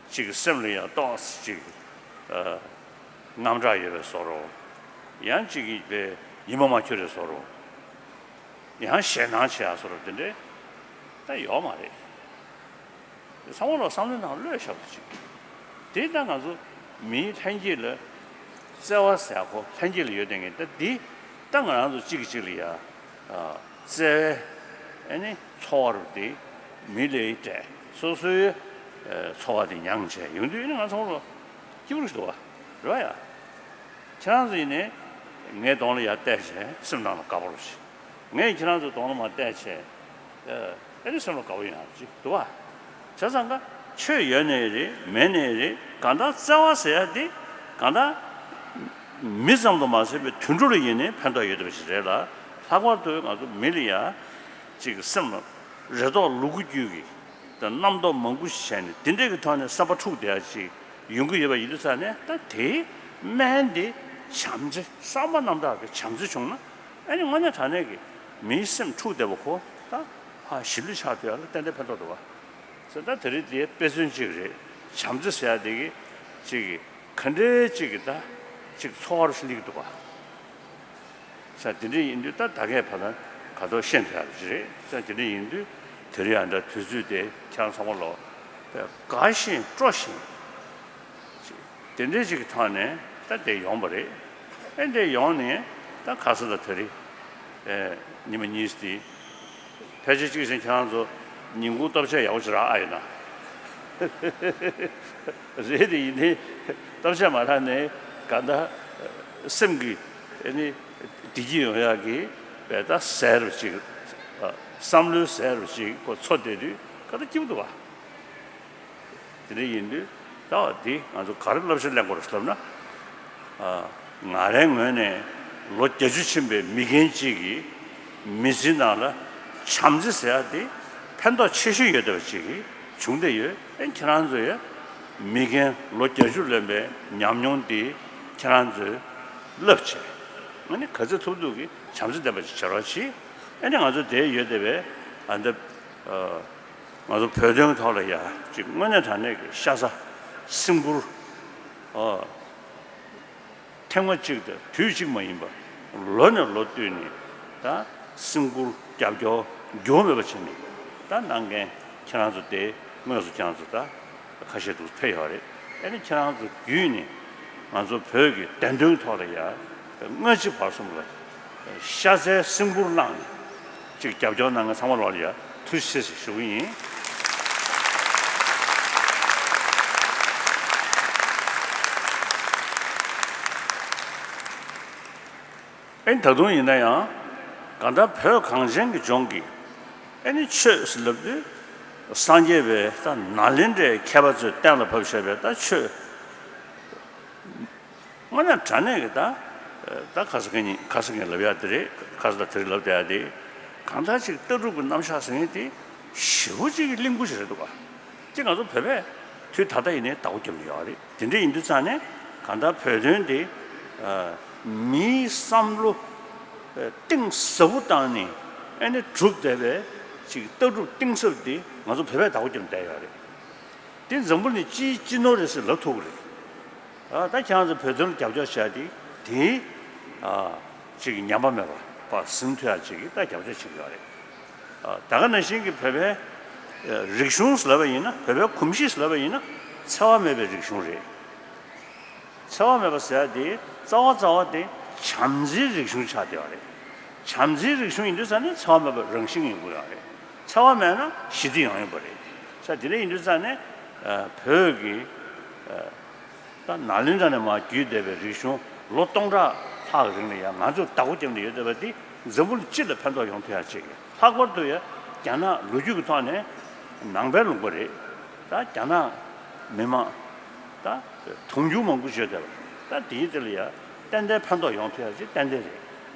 ཅིག་སེམས་ལ་ཡ་ཏོག་ཙམ་ཅིག་ཨ་དངངས་སྐྲག་ཡོད་པའི་བཟོ་འདྲ། ཡང་ཅིག་གིས་པའི་ཡིད་མ་མ་འཁྱོལ་བའི་བཟོ་འདྲ། ཡང་ཞེད་སྣང་བྱེད་ཡག་བཟོ་འདྲ་དེ་འདྲས་ད་ཡོད་མ་རེད། ཚང་མ་ལོག་བསམ་བློའི་ནང་བླུགས་བཞག་པ་ཅིག་དེ་ད་ང་ཚོ་མིའི་ལྷན་སྐྱེས་ལ་བརྩེ་བ་ཟེར་ཡག་ཁོ་ལྷན་སྐྱེས་ལ་ཡོད་བསྡད་མཁན་ད་འདི་ད་ང་རང་ཚོ་གཅིག་གིས་གཅིག་ལ་ཡ་བརྩེ་བའི་ཨ་ནི་འཚོ་བ་རུ་དེ་མི་ལས་སྤྲད་སོ་སོའི་འཚོ་བ་དེ་མྱངས་བྱས་ཡོང་དུས་ཨ་ནི་ང་ཚང་མ་ལོག་སྐྱིད་པོ་རེད་འདུག་བ། རེད་བ་ཡ། ཁྱེད་རང་ཚོ་ཡིན་ནའི་ངའི་གདོང་ལ་ཡར་བལྟས་བྱས་སེམས་ནང་ལ་དགའ་པོ་རེད། ངས་ཁྱེད་རང་ཚོའི་གདོང་ལ་མར་བལྟས་བྱས་ཨ་ནི་སེམས་ལ་དགའ་པོ་ཡོང་ཡག་ཅིག་འདུག་བ། བྱས་ཙང་ཀ་ཆོས་ཡོད་ནའི་རེད་མེད་ནའི་རེད། གང་ལྟར་བརྩེ་བ་ཟེར་ཡག་དེ་གང་ལྟར་མི་ཙམ་དུ་མ་ཟད་པའི་དུད་འགྲོ་ལ་ཡིན་ནའི་ཕན་ཐོགས་ཡོད་བསྡད་པ་ཞིག་རེད་ལ། ལྷག་པར་དུ་ང་ཚོ་མི་ལ་ཡ་ཅིག་སེམས་ལ་རེ་དོགས་ལུ་གུ་རྒྱུད་ཀྱི་དང་རྣམ་རྟོག་མང་པོ་ཞིག་བྱས་ནས་དེ་འདྲས་ཀྱི་ཐོག་ནས་བསམ་པ་འཁྲུགས་བསྡད་ཡག་ཅིག་ཡོང་གི་ཡོད་པ་ཡིན་དུས་ཙང་ནས་ད་དེའི་སྨན་དེ་བྱམས་བརྩེ་བསམ་པ་རྣམ་དག་གི་བྱམས་བརྩེ་བྱུང་ན་ཨ་ནི་དངོས་གནས་དྲང་གནས་ཀྱི་མིའི་སེམས་འཁྲུགས་བསྡད་པ་ཁོ་ད་ཕར་ཞི་ལྷོད་ཆགས་ཐུབ་ཡག་ལ་ཏན་ཏན་ཕན་ཐོགས་འདུག་བ། ཟེར་ད་དེ་རིང་དེའི་དཔེ་མཚོན་གཅིག་རེད། བྱམས་བརྩེ་ཟེར་ཡག་དེ་གི་གཅིག་གི་ག་འདྲའི་གཅིག་གི་ད་གཅིག་འཚོ་བ་རུ་སླེབས་ཀྱི་འདུག་བ། ས་དེ་འདྲ་ཡིན་དུས་ད་ད་གས་ཕ་ལ་ག་ཐོག་ཤེས་ཐུབ་ཡག་རེད། ས་དེ་འདྲ་ཡིན་དུས་དེ་རིང་ཨ་འདྲ་དུས་ཚོད་དེ་ཁྱེད་རང་ཚང་མ་ལོག་དགའ་བཞིན་སྤྲོ་བཞིན་དེ་འདྲའི་ཅིག་གི་ཐོག་ནས་ད་དེ་ཡོང་བ་རེད། ཨེ་འདྲ་ཡོང་ནས་ད་ཁ་ས་ད་དེ་རིང་ཨེ་ཉི་མ་གཉིས་དེ་ཕལ་ཆེར་གཅིག་བཞིན་ཁྱེད་རང་ཚོ་ཉིན་གུང་སྟོབས་ཆེ་ཡག་པོ་ཅིག་རག་ཨ་ཡོད་ན། རེད་དེ་ཡིན་ནའི་སྟོབས་ཆེ་མ་རག་ནའི་ག་ད་སེམས་ཀྱི་ཨ་ནི་བདེ་སྐྱིད་ཡོང་ཡག་གི་བས་ད་ཟེར་བ་ཅིག་བསམ་བློའི་ཟེར་བ་ཅིག་ཁོ་ཚོ་བསྡད་དུས་ག་ད་སྐྱིད་པོ་འདུག་བ། དེ་འདྲ་ཡིན་དུས་ད་བ་འདི་ང་ཚོ་ག་རེ་བསླབ་བྱ་ལེན་དགོས་རེད་ལབ་ན། ང་རའི་ངོས་ནས་ལོ་བརྒྱད་ཅུ་ཕྱིན་པའི་མི་རྒན་གཅིག་གིས་མི་ཚེའི་ནང་ལ་བྱམས་བརྩེ་ཟེར་ཡག་དེ་ཕན་ཐོགས་ཆེ་ཤོས་ཡོད་བསྡད་པ་ཅིག་བྱུང་བསྡད་ཡོད། ཨེ་ཁྱེད་རང་ཚོས་མི་རྒན་ལོ་བརྒྱད་ཅུ་ལོན་པའི་ཉམས་མྱོང་འདི་ཁྱེད་རང་ཚོས་བསླབ་བྱས། ཨ་ནི་ག་ཚོད་ཐུབ་ཐུབ་ཀྱིས་བྱམས་བརྩེ་ལྡན་པ་ཞིག་བྱེད་རོགས་གྱིས། ཨ་ནི་ང་ཚོ་དེ་ཡོད་བསྡད་པའི་ཨ་འདི་ང་ཚོ་བོད་དོན་ཐོག་ལ་ཡ་ཅིག་དངོས་གནས་དྲང་གནས་ཀྱི་ཤ་ཚ་སེམས་ཁུར། ཨོ། ཐེངས་མ་གཅིག་དང་དུས་གཅིག་མ་ཡིན་པར་ལོ་ནས་ལོ་བསྟུད་ནས་ད་སེམས་ཁུར་རྒྱབ་སྐྱོར་འགྱུར་བ་མེད་པ་བྱས་ནས་ད་གནང་མཁན་ཁྱེད་རང་ཚོ་དེ་དངོས་སུ་ཁྱེད་རང་ཚོ་ད་ཁ་ཤས་འདུག་ཕེབས་ཡོད་རེད། ཨ་ནི་ཁྱེད་རང་ཚོ་བརྒྱུད་ནས་ང་ཚོ་བོད་ཀྱི་བདེན་དོན་ཐོག་ལ་ཡ་སྔ་ཕྱི་བར་གསུམ་ལ་ཤ་ཚའི་སེམས་ཁུར་གནང་ནས་ཅིག་རྒྱབ་སྐྱོར་གནང་མཁན་ཚང་མ་ལོག་ལ་ཡ་ཐུགས་རྗེ་ཆེ་ཞུ་གི་ཡིན། ཨེ་ད་དུང་ཡིན་ན་ཡང་གང་ལྟར་བོད་གངས་ཅན་གྱི་ལྗོངས་ཀྱི་ཨེ་ནི་ཆོས་ཟེར་ལབ་དུས་སངས་རྒྱས་པའི་ད་ནཱ་ལེནྡྲའི་མཁས་པ་ཚོས་གཏན་ལ་ཕབ་བཞག་པའི་ད་ཆོས། དངོས་གནས་དྲང་གནས་ཀྱི་ད་ད་ཁ་སང་གི་ཉིན་ཁ་སང་གི་ལབ་ཡག་དེ་རེད། ཁ་སང་ད་དེ་རིང་ལབ་བསྡད་ཡག་དེ་གང་ལྟར་ཅིག་ལྟ་གྲུབ་ཀྱི་རྣམ་གཞག་ཟེར་མཁན་དེ་ཞེ་པོ་ཅིག་གི་བརླིང་པོ་ཞིག་རེད་འདུག་ག་དེ་ང་ཚོ་བོད་པས་དུས་ད་ལྟ་ཡིན་ནའི་བདག་པོ་རྒྱབ་ནས་ཡོད་རེད། དེ་འདྲ་ཡིན་དུས་ཙང་ནས་གང་ལྟར་བོད་དོན་དེ་མིའི་བསམ་བློ་གཏིང་ཟབ་པོ་བཏང་ནས་ཨ་ནི་གྲུབ་བསྡད་པའི་ཅིག་ལྟ་གྲུབ་གཏིང་ཟབ་དེ་ང་ཚོ་བོད་པས་བདག་པོ་རྒྱབ་ནས་བསྡད་ཡོད་རེད། དེ་འཛམ་བུ་གླིང་སྤྱིའི་སྤྱི་ནོར་རེད་ཟེར་ལབ་ཐུབ་ཀྱི་རེད། ད་ཁྱེད་རང་ཚོ་བོད་དོན་ལ་རྒྱབ་སྐྱོར་བྱས་ཏེ་དེ་ཅིག་ཉམས་པ་མེད་པ་ཟིན་ཐུབ་ཡག་ཅིག་གི་ད་རྒྱབ་སྐྱོར་བྱེད་ཀྱི་ཡོད་རེད། ད་ག་ནང་བཞིན་གྱི་བོད་པའི་རིག་གཞུང་ཟེར་ལབ་པ་ཡིན་ན་བོད་པའི་གོམས་གཤིས་ཟེར་ལབ་པ་ཡིན་ན་འཚེ་བ་མེད་པའི་རིག་གཞུང་རེད། འཚེ་བ་མེད་པ་ཟེར་ཡག་དེ་ རྩ་བ་རྩ་བ་དེ་བྱམས་བརྩེའི་རིག་གཞུང་ཆགས་བསྡད་ཡོད་རེད། བྱམས་བརྩེའི་རིག་གཞུང་ཡིན་དུས་ཙང་ནས་འཚེ་བ་མེད་པ་རང་བཞིན་ཡོང་གི་ཡོད་རེད། འཚེ་བ་མེད་ན་ཞི་བདེ་ཡོང་ཡོད་པ་རེད། ས་དེ་འདྲ་ཡིན་དུས་ཙང་ནས་ཨ་བོད་ཀྱི་ཨ་ད་ནཱ་ལེནྡྲ་ནས་མར་བརྒྱུད་བསྡད་པའི་རིག་གཞུང་ལོ་སྟོང་ཕྲག་ལྷག་གི་རིང་ལ་ཡང་ང་ཚོས་བདག་པོ་བརྒྱབ་ནས་ཡོད་བསྡད་པ་འདི་འཛམ་བུ་གླིང་སྤྱི་ལ་ཕན་ཐོགས་ཡོང་ཐུབ་ཡ་ཅིག་རེད། ལྷག་པར་དུ་ཡ་རྒྱ་ནག་ལོ་རྒྱུས་ཀྱི་ཐོག་ནས་ནང་པའི་ལུང་པ་རེད། ད་རྒྱ་ནག་མི་མང་ད་དུང་ཕྱུར་མང་པོ་བརྗོད་བསྡད་པ་ད་དེའི་དེ་ལ་ཡ་ཏན་ཏན་ཕན་ཐོགས་ཡོང་ཐུབ་ཡ་ཅིག་ཏན་ཏན་རེད།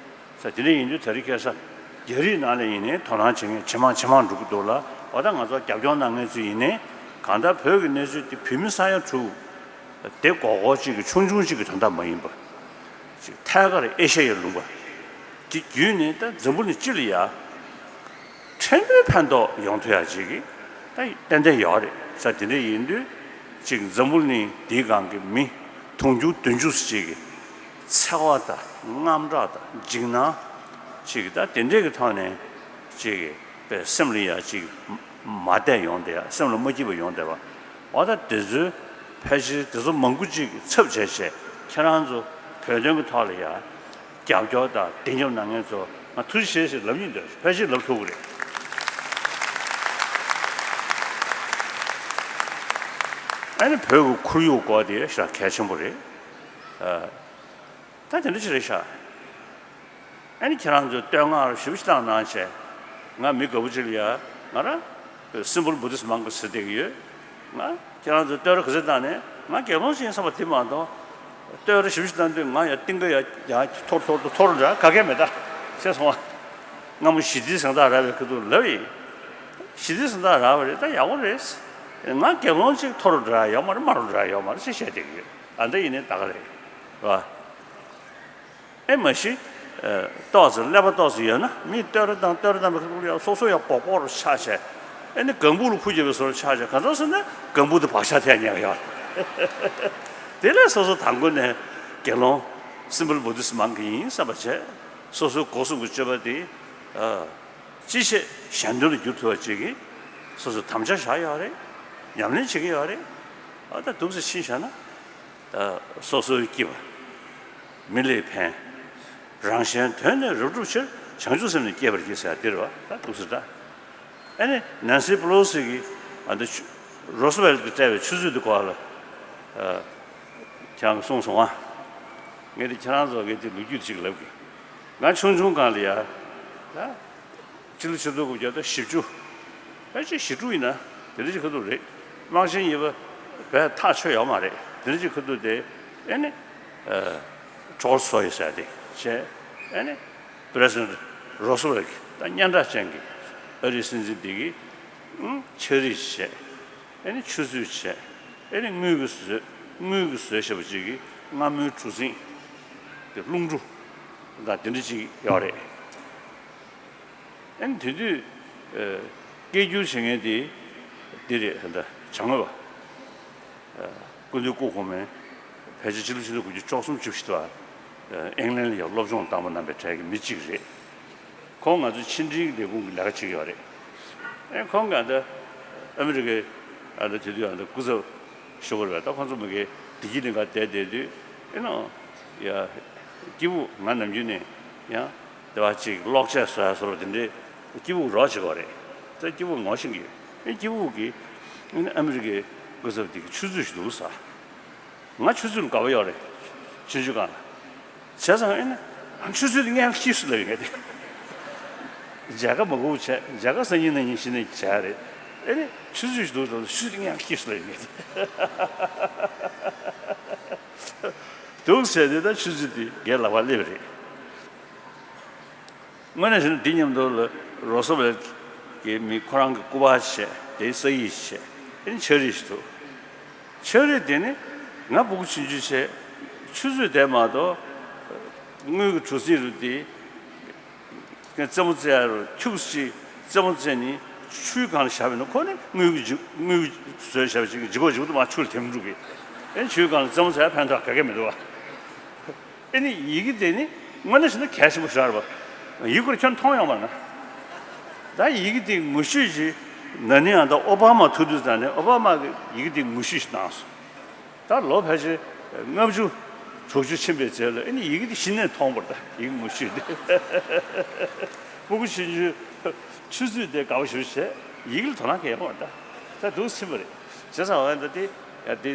ས་དེ་འདྲ་ཡིན་དུས་དེ་རིང་ཁ་སང་རྒྱ་རིགས་ནང་ལ་ཡིན་ནའི་དོ་སྣང་བྱེད་མཁན་ཇེ་མང་ཇེ་མང་འགྲོ་གི་འདུག་ལ། འོ་ད་ང་ཚོ་རྒྱབ་སྐྱོར་གནང་མཁན་ཚོ་ཡིན་ནའི་གང་ལྟར་བོད་ཀྱི་གནས་ཚུལ་དེ་བོད་མི་ས་ཡ་དྲུག་དེ་མགོ་སྐོར་གཅིག་གི་ཆུང་ཆུང་གཅིག་གི་དོན་དག་མ་ཡིན་པ། ཅིག་ཐད་ཀར་ཨེ་ཤ་ཡའི་ལུང་པ་དེ་བརྒྱུད་ནས་ད་འཛམ་བུ་གླིང་སྤྱི་ལ་ཡ་ཕྲན་བུའི་ཕན་ཐོགས་ཡོང་ཐུབ་ཡ་ཅིག་གི་ད་ཏན་ཏན་ཡོད་རེད། ས་དེ་འདྲ་ཡིན་དུས་ཅིག་འཛམ་བུ་གླིང་འདིའི་སྒང་གི་མི་དུང་ཕྱུར་བདུན་ཅུ་ཅིག་གི་འཚེ་བ་དང་དངངས་སྐྲག་དང་འཇིགས་སྣང་ཅིག་ད་དེ་འདྲས་ཀྱི་ཐོག་ནས་ཅིག་པའི་སེམས་ལ་ཡ་ཅིག་མ་བདེ་ཡོང་བསྡད་ཡ། སེམས་ལ་མ་སྐྱིད་པ་ཡོང་བསྡད་པ། འོ་ད་དེ་ཚོའི་ཕལ་ཆེར་དེ་ཚོ་མང་པོ་ཅིག་གི་ཚབ་བྱས་བྱས་ཁྱེད་རང་ཚོ་བོད་དོན་གྱི་ཐོག་ལ་ཡ་རྒྱབ་སྐྱོར་དང་བདེན་རྒྱབ་གནང་མཁན་ཚོ་ང་ཐུགས་རྗེ་ཆེ་ཞེས་ལབ་སྙིང་འདོད། ཕལ་ཆེར་ལབ་ཐུབ་ཀྱི་རེད། ཨ་ནི་བོད་ཀྱི་ཁོར་ཡུག་སྐོར་དེ་ཞེ་དྲག་གལ་ཆེན་པོ་རེད། ཨ། ད་དེ་འདྲ་ཅིག་རེད་ཤག་ཨ་ནི་ཁྱེད་རང་ཚོས་བསྟོད་བསྔགས་ཞེ་པོ་ཅིག་བཏང་གནང་བྱས། ང་མི་དགའ་པོ་ཅིག་ལ་ཡ་ང་རང་Simple Buddhist Monk ཟེར་བསྡད་ཀྱི་ཡོད། ང་ཁྱེད་རང་ཚོས་བསྟོད་ར་ག་ཚོད་བཏང་ནས་ང་དགེ་སློང་ཅིག་ཡིན་བསམ་པ་དེ་མ་གཏོགས། བསྟོད་ར་ཞེ་པོ་ཅིག་བཏང་དུས་ང་ཡ་གཏིང་ཁ་ཡ་ཡ་འཐོར་འཐོར་འཐོར་འཐོར་འདྲ་ག་གེ་མེད་ད། ཤེས་སོང་ང་། སྔ་མོ་ཞི་བདེའི་གཟེངས་རྟགས་རག་པའི་ཁ་ཐུག་ལབ་ཡིན། ཞི་བདེའི་གཟེངས་རྟགས་རག་པ་རེད། ད་ཡག་པོ་རེད། ང་དགེ་སློང་ཅིག་འཐོར་འདྲ་ཡོད་མ་རེད། དམའ་རུ་འདྲ་ཡོད་མ་རེད་ཅེས་བཤད་བསྡད་ཀྱི་ཡོད། ཨ་འདྲ་ཡིན་ནའི་ད་ག་རེད། རེད་བ། ཨེ་མ་གཞི། ཨ། ཏོག་ཙམ་ཀླད་པ་ཏོག་ཙམ་ཡོད་ན་མིས་བསྟོད་ར་བཏང་བསྟོད་ར་བཏང་པའི་ཁ་ཐུག་ལ་ཡང་སོ་སོ་ཡང་སྦོག་སྦོག་རུ་ཆགས་བྱས། ཨེ་ནི་ལྒང་བུ་ལ་ཁུར་བརྒྱབ་པའི་བཟོ་འདྲ་ཆགས་བྱས། གང་ལྟར་ཟེར་ན་ལྒང་བུ་དེ་བག་ཆགས་ཐེབས་ཉེན་ཡོད། དེ་ལས་སོ་སོ་དང་པོ་ནས་དགེ་སློང་Simple Buddhist Monk ཡིན་བསམ་པ་བྱས། སོ་སོའི་སྒོ་གསུམ་གྱི་སྤྱོད་པ་དེ། ཨ། ཅི་བྱེད་གཞན་དོན་ལ་བསྒྱུར་ཐུབ་པ་ཅིག་གིས་སོ་སོ་དམ་བཅའ་བཞག་ཡོད་རེད། ཉམས་ལེན་བྱེད་ཀྱི་ཡོད་རེད། ཨ། ད་འདུག་སེ་ཕྱིན་བཞག་ན། ཨ། སོ་སོའི་སྐྱིད་པ། མི་ལ་ཕན། རང་གཞན་དོན་ནི་རབ་བསྒྲུབ་ཕྱིར། བྱང་ཆུབ་སེམས་ནི་བསྐྱེད་པར་བགྱི་ཟེར་ཡ་འདི་རེད་བ། ད་འདུག་སེ་འདྲ། ཨ་ནི་Nancy Pelosi གིས་ཨ་འདི་ཆུ་Roosevelt གིས་སྤྲད་པའི་ཆུ་ཚོད་འདི་སྐོར་ལ། ཨ། ཁྱེད་རང་གིས་གསུངས་སོང་ཨ། ངས་འདི་ཁྱེད་རང་ཚོ་གིས་འདི་ལོ་རྒྱུས་ཅིག་ལབ་གི། ང་ཆུང་ཆུང་སྒང་ལ་ཡ། ད་ཕྱི་ལོ་ཆིག་སྟོང་དགུ་བརྒྱ་དང་བཞི་བཅུ། ཕལ་ཆེར་བཞི་དྲུག་ཡིན་ན་དེ་འདྲ་ཅིག་ཁ་ཐུག་རེད། དམག་ཆེན་གཉིས་པ་བས་ཐག་ཆོད་ཡོད་མ་རེད། དེ་འདྲ་ཅིག་ཁ་ཐུག་དེ་ཨེ་ནི། ཨ། Tolstoy ཟེར་དེ་བྱས། ཨེ་ནི་President Roosevelt གིས་ད་སྙན་གྲགས་ཅན་གྱི་ཨ་རིའི་སྲིད་འཛིན་དེ་གིས་ཨང་ཕྱག་བྲིས་བྱས། ཨེ་ནི་ཆུ་ཚོད་བྱས། ཨེ་ནི་དངུལ་གྱིས་བཟོས། དངུལ་གྱིས་བཟོས་བྱས་པ་ཅིག་གིས་རྔ་མོའི་གྲུ་གཟིངས་དེ་རླུང་འཕྲུ་དང་དེ་འདྲ་ཅིག་ཡོད་རེད། ཨེ་ནི་དེ་དུས། ཨ། སྐད་སྒྱུར་བྱེད་མཁན་དེ་འདི་རེད། ད་ལྟ་བྱ་དངོས་པ། ཨ། སྐུ་མདུན་སྐུ་གོང་མའི་ཕལ་ཆེར་ཕྱི་ལོ་ཆིག་སྟོང་དགུ་བརྒྱ་བཅུ་གསུམ་བཅུ་བཞི་དུ་བ། ཨ། ཨིང་ལན་ལ་ཡང་སློབ་སྦྱོང་བཏང་པ་རྣམ་པའི་གྲས་ཀྱི་མི་གཅིག་རེད། ཁོང་ང་ཚོའི་ཕྱི་འབྲེལ་ལས་ཁུངས་ཀྱི་ལས་ཀ་བྱེད་ཀྱི་ཡོད་རེད། ཨེ་ཁོང་གིས་ཨ་ད་ཨ་མི་རི་ཀའི་ཨ་ད་དེ་དུས་ཨ་ད་སྐུ་ཚབ་ཞུ་བར་བས། ད་ཁོང་ཚོ་མ་གིར་བདེ་སྐྱིད་གླིང་གར་བསྡད་བསྡད་དུས། ཨེ་ནོ། ཡ། སྐྱིད་པོ། ང་ནམ་རྒྱུན་ནས་ཡང་དེ་བ་ཅིག་གློག་ཆས་བཟོ་ཡ་བཟོ་འདྲ་དེ་འདྲའི་སྐྱིད་པོ་རོགས་བྱེད་ཀྱི་ཡོད་རེད། ད་སྐྱིད་པོ་ངོ་ཤེས་ཀྱི་ཡོད། ཨེ་སྐྱིད་པོ་གིས་ཨ་ནི་ཨ་མི་རི་ཀའི་སྐུ་ཚབ་དེ་གི་ཆུ་ཚོད་ཞིག་འདུག་ཟེར། ང་ཆུ་ཚོད་ལ་དགའ་པོ་ཡོད་རེད། ཆུང་ཆུང་སྒང་ལ། བྱས་ཙང་ཨེ་ནི་ཆུ་ཚོད་དེ་ངས་ཤེས་སོང་ལབ་ཡོད་ངས་དེ། མཇལ་ཁ་མ་དགོས་བྱས། མཇལ་ཁ་སང་ཉིན་གནངས་ཉིན་གཞི་ནས་བྱས་རེད། ཨེ་ནི་ཆུ་ཚོད་ཞིག་འདུག་ཟེར། ཆུ་ཚོད་དེ་ངས་ཤེས་སོང་ལབ་ཡོད་ངས་དེ། འདུག་ཟེར་དེ། ད་ཆུ་ཚོད་དེ་ངའི་ལག་པར་སླེབས་རེད། དངོས་གནས་བྱས་ན་འདི་མཉམ་དུ་ལ་རོ་སོ་ཝེལ་གྱི་མི་ཁོ་རང་གི་སྐུ་པར་བྱས། དེའི་ས་ཡིག་བྱས། ཨེ་ནི་ཕྱག་བྲིས་ཤིག་འདུག་ཕྱག་བྲིས་དེ་ནི་ང་སྤུ་གུ་ཆུང་ཆུང་བྱས། ཆུ་ཚོད་དེ་མ་གཏོགས་དངུལ་གྱི་གྲུ་གཟིངས་རུ་དེ་རྩེད་མོ་རྩེ་ཡ་རུ་ཁྱུག་ཅིག་རྩེད་མོ་རྩེ་ནི་ཆུའི་སྒང་ལ་བཞག་པ་ཡིན་ན། ཁོ་ནི་དངུལ་གྱི་འཇིག་དངུལ་བཟོས་བཞག་པ་ཅིག་གི་ལྗིད་ཁོག་ལྗིད་ཁོག་དུ་མར་ཆུ་ལ་འཐིམ་འགྲོ་གི། ཨེ་ནི་ཆུའི་སྒང་ལ་རྩེད་མོ་རྩེ་ཡ་ཕན་ཐོགས་ག་གེ་མི་འདུག་བ། ཨེ་ནི་ཡི་གེ་དེ་ནི་དངོས་གནས་བྱས་ན་གལ་ཆེན་པོ་ཞིག་རེད་པ། ཡི་གེ་ཁོ་རང་ཁྱོན་མཐོང་ཡོད་མ་རེད་ན། ད་ཡི་གེ་དེ་ངོ་བཤུས་ཤིག་ན་ནིང་ཨ་ད་ཨོ་བྷ་མ་ཐུག་དུས་ཙང་ནས་ཨོ་བྷ་མ་གིས་ཡི་གེ་དེ་ངོ་བཤུས་ཤིག་གནང་སོང་། ད་ལོ་ཕལ་ཆེར་ལྔ་བཅུ་ དྲུག་ཅུ་ཕྱིན་པའི་རྗེས་ལ་ཨ་ནི་ཡི་གེ་དེ་གཞི་ནས་མཐོང་བར་གདའ། ཡི་གེ་ངོ་བཤུས་ཏེ། སྤུ་གུ་ཆུང་ཆུང་ཆུ་ཚོད་དེ་དགའ་པོ་ཞེ་པོ་བྱས། ཡི་གེ་ལ་དོ་སྣང་གང་ཡང་མ་གདའ། ད་འདུག་ཕྱིན་པ་རེད། བྱས་ཙང་འོ་ད་དེ་ཡ་དེ་